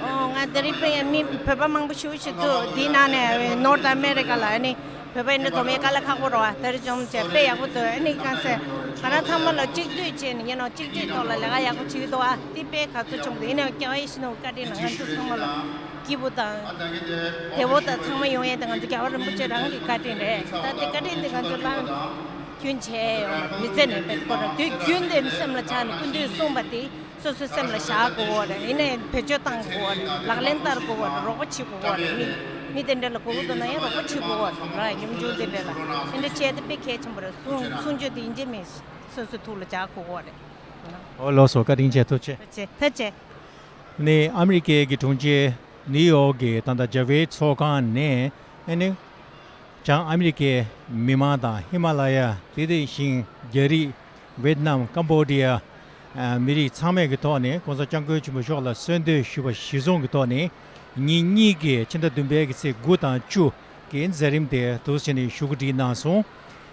ཨོ། ང་དེ་རིང་དཔེ་མི་བོད་པ་མང་པོ་ཞེ་པོ་ཞིག་འདུག་འདིའི་ནང་ནས་ནོར་ཐ་ཨ་མེ་རི་ཀ་ལ་ཨ་ནི་བོད་པ་ཡིན་ན་དོ་མའི་དཀའ་ལས་ཁག་པོ་རེད་པ། དེ་རིང་བྱུང་བྱས་དཔེ་ཡག་པོ་འདུག་ཨ་ནི་གང་ཟེར་ང་རང་ཚང་མ་ལ་གཅིག་སྡུད་བྱས་ནས་ཡིན་ནོ་གཅིག་སྒྲིལ་ཐོག་ལ་ལས་ཀ་ཡག་པོ་བྱེད་ཀྱི་འདུག་ཨ། འདི་དཔེ་དགའ་ཚོར་ཆེན་པོ་འདུག་ཡིན་ནའང་སྐྱབས་ཡེ་ཤེས་ནོར་བུ་བཀའ་དྲིན་ལ་ང་ཚོ་ཚང་མ་ལ་སྐྱིད་པོ་དང་བདེ་པོ་དང་ཚང་མ་ཡོང་ཡས་དེ་ང་ཚོ་རྒྱལ་བ་རིན་པོ་ཆེ་རང་གི་བཀའ་དྲིན་རེད། ད་དེ་བཀའ་དྲིན་དེ་ང་ཚོ་བླ་རྒྱུན་བྱས་ཡོང་བ་མི་ཚེ་ནས་དཔེ་ཁོ་རང་དུས་རྒྱུན་དུ་སེམས་ལ་ཆགས་ནས་སྐུ་མདུན་གསུངས་པ་དེ་སོ་སོའི་སེམས་ལ་བཞག་དགོས་པ་རེད། ཡིན་ནའི་བེད་སྤྱོད་བཏང་དགོས་པ་རེད། ལག་ལེན་བསྟར་དགོས་པ་རེད། རོགས་པ་བྱེད་དགོས་པ་རེད། མི་མི་དེ་འདྲ་ལ་དགོས་ཀྱི་འདུག་ན་ཡང་རོགས་པ་བྱེད་དགོས་པ་རེད། ར་སྙོམས་འཇུག་དེ་འདྲ་ལ་དེ་འདྲ་བྱས་ཏེ་དཔེ་གལ་ཆེན་པོ་རེད། གསུང་གསུང་ཆོས་དེ་ཡིན་གཅིག་མིན་གཅིག་སོ་སོའི་ཐུགས་ལ་འཇགས་དགོས་པ་རེད། ཨོ་ལགས་སོ། བཀའ་དྲིན་ཆེ། ཐུགས་རྗེ་ཆེ། ཐུགས་རྗེ་ཆེ། ནི་ཨ་མི་རི་ཀའི་གི་གྲོང་ཁྱེར་ནིའུ་ཡོག་གི་ད་ལྟ་ཇ་ཝེར་ཚོགས་ཁང་ནས་ཨ་ནི་བྱང་ཨ་མི་རི་ཀའི་མི་མང་དང་ཧི་མ་ལ་ཡ་དེ་དེ་བཞིན་རྒྱ་རིགས། ཝེད་ནམ། ཀམ་བོ་ཌི་ཡ། ཨ། མི་རིགས་ཚང་མས་ཀྱི་ཐོག་ནས་༸གོང་ས་༸སྐྱབས་མགོན་ཆེན་པོ་མཆོག་ལ་གསོལ་འདེབས་ཞུས་པ་གཞིར་བཟུང་གི་ཐོག་ནས་ཉིན་གཉིས་ཀྱི་ཕྱི་ཟླ་བདུན་པའི་གི་ཚེས་དགུ་དང་བཅུ་གི་མཛད་རིམ་དེ་འདུག་སེ་བྱས་ནས་བཞུགས་སྒྲིག་གནང་སོང་།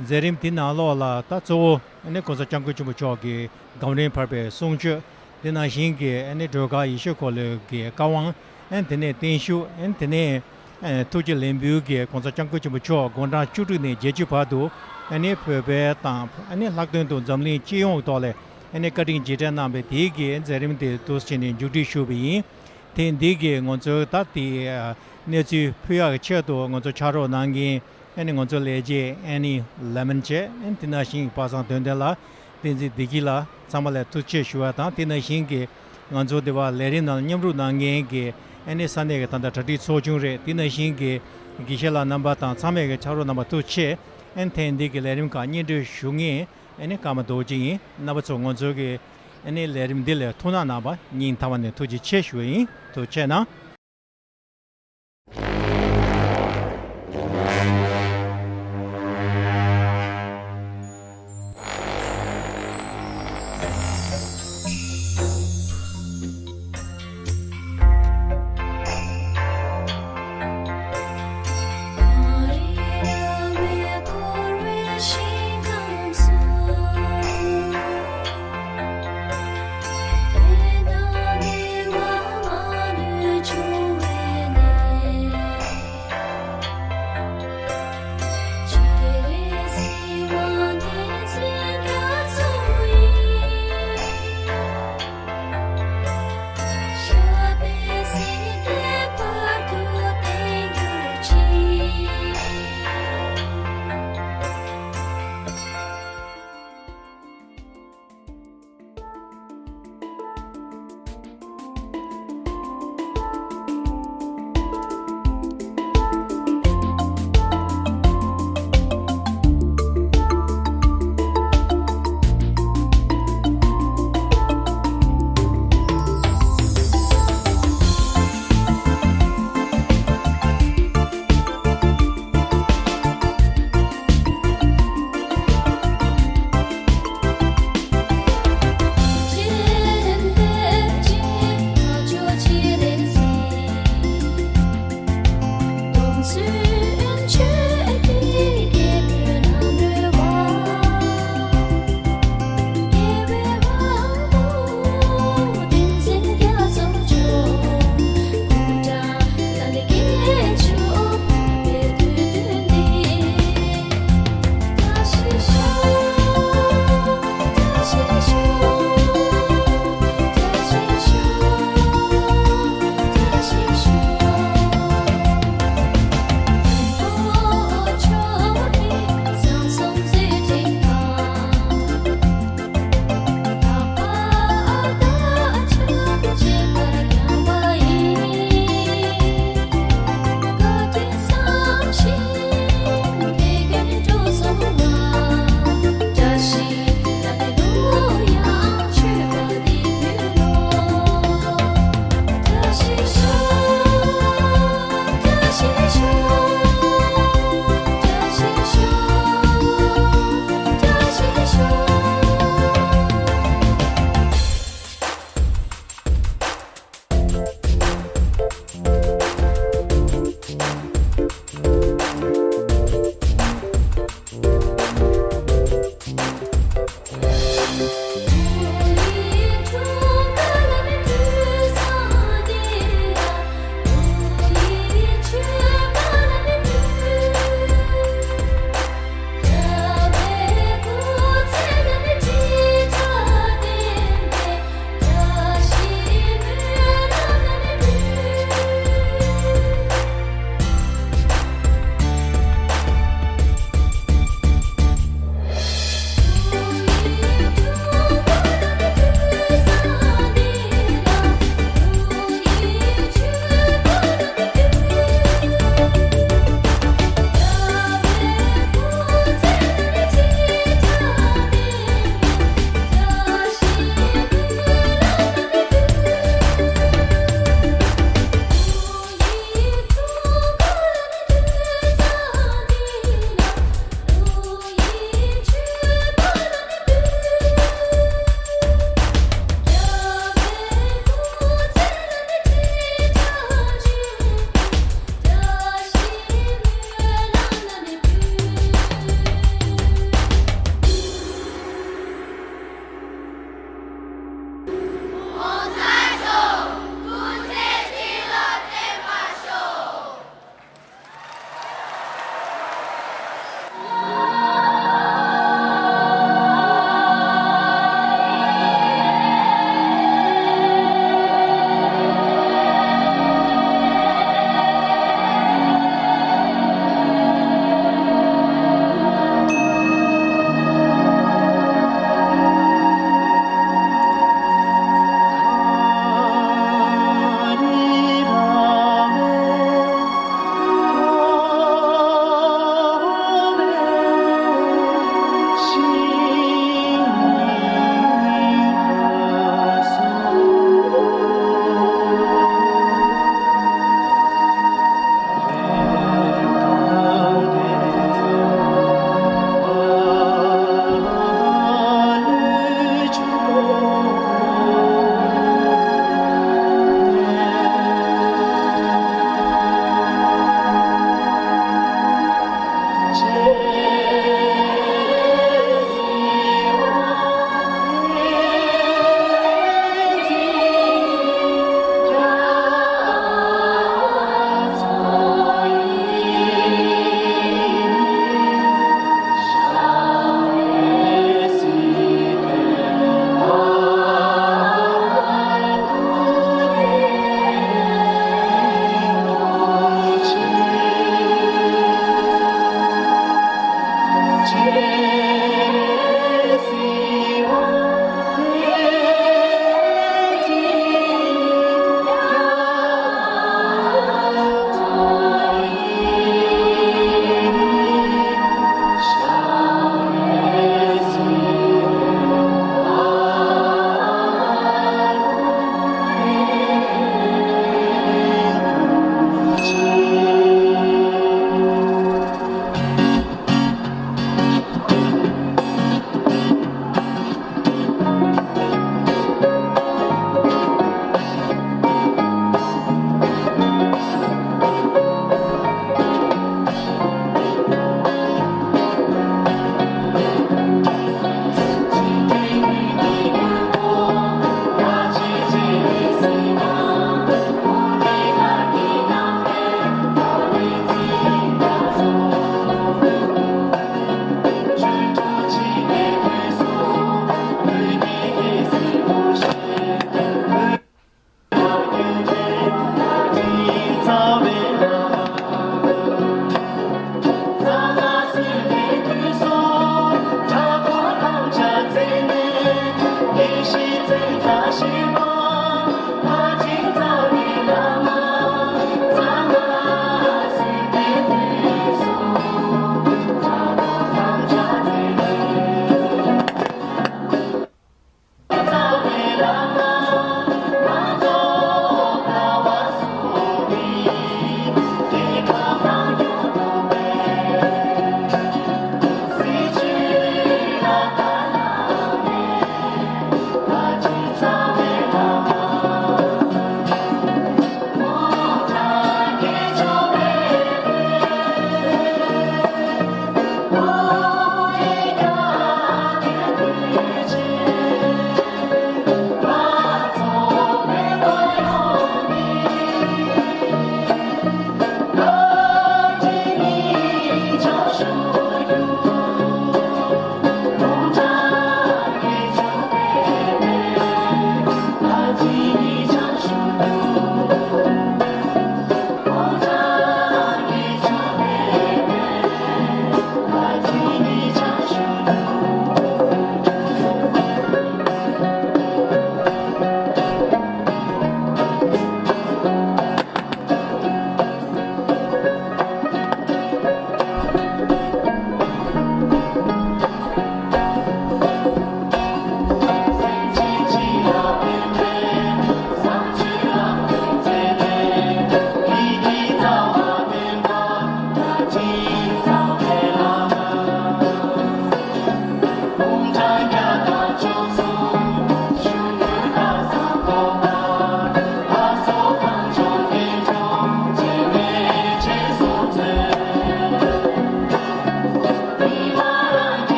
མཛད་རིམ་དེ་ནང་ལོགས་ལ་ད་གཙོ་བོ་ཨ་ནི་༸གོང་ས་༸སྐྱབས་མགོན་ཆེན་པོ་མཆོག་གི་སྒམ་རིམ་བར་པའི་གསུང་ཆོས། དེ་ནང་བཞིན་གྱི་ཨ་ནི་སྒྲོལ་དཀར་ཡེ་ཤེས་འཁོར་ལོའི་གི་བཀའ་དབང་། ཨ་ནི་དེ་ནས་བརྟན་བཞུགས། ཨ་ནི་དེ་ནས་ཨ་ཐུགས་རྗེ་ལེགས་འབུལ་གྱིས་༸གོང་ས་༸སྐྱབས་མགོན་ཆེན་པོ་མཆོག་དགུང་གྲངས་བཅུ་དྲུག་ནས་བརྒྱད་ཅུ་བར་དུ་ཨ་ནི་བོད་པའི་དང་ཨ་ནི་ལྷག་དོན་དུ་འཛམ་གླིང་སྤྱི་ཡོངས་ཐོག་ལ་ཨ་ནི་བཀའ་དྲིན་རྗེས་དྲན་གནང་བའི་དེའི་གི་མཛད་རིམ་དེ་འདུག་སེ་བྱས་ནས་མཇུག་སྒྲིལ་ཞུས་པ་ཡིན། དེ་འདི་གི་ང་ཚོའི་ད་དེ་གནས་ཚུལ་ཕུལ་ཡག་གི་ཆེད་དུ་ང་ཚོ་ཕྱག་རོགས་གནང་མཁན་ཨ་ནི་ང་ཚོའི་ལས་བྱེད་ཨ་ནི་ལེ་མན་བྱས། ཨ་ནི་དེ་ནང་བཞིན་པ་སངས་དོན་ལྡན་ལགས། བསྟན་འཛིན་བདེ་སྐྱིད་ལགས། ཚང་མ་ལ་ཐུགས་རྗེ་ཆེ་ཞུ་བ་དང་། དེ་ནང་བཞིན་གྱི་ང་ཚོ་འདི་བ་ལས་རིམ་ནང་མཉམ་རུབ་གནང་མཁན་གྱི་ཨ་ནི་ས་གནས་ཀྱི་ད་ལྟ་གྲ་སྒྲིག་ཚོགས་ཆུང་རེད། དེ་ནང་བཞིན་གྱི་དགེ་བཤེས་ལགས་རྣམ་པ་དང་ཚང་མས་ཀྱི་ཕྱག་རོགས་གནང་བ་ཐུགས་རྗེ་ཆེ། ཨ་ནི་ཐེངས་འདི་གི་ལས་རིམ་ཁག་སྙན་སྒྲོན་ཞུ་མཁན་ཨ་ནི་ཀརྨ་རྡོ་རྗེ་ཡིན། རྣམ་པ་ཚོ་ང་ཚོ་གི་ཨ་ནི་ལས་རིམ་འདི་ལ་ཐུགས་སྣང་གནང་བ་སྙིང་ཐག་པ་ནས་ཐུགས་རྗེ་ཆེ་ཞུ་བ་ཡིན། ཐུགས་རྗེ་གནང་།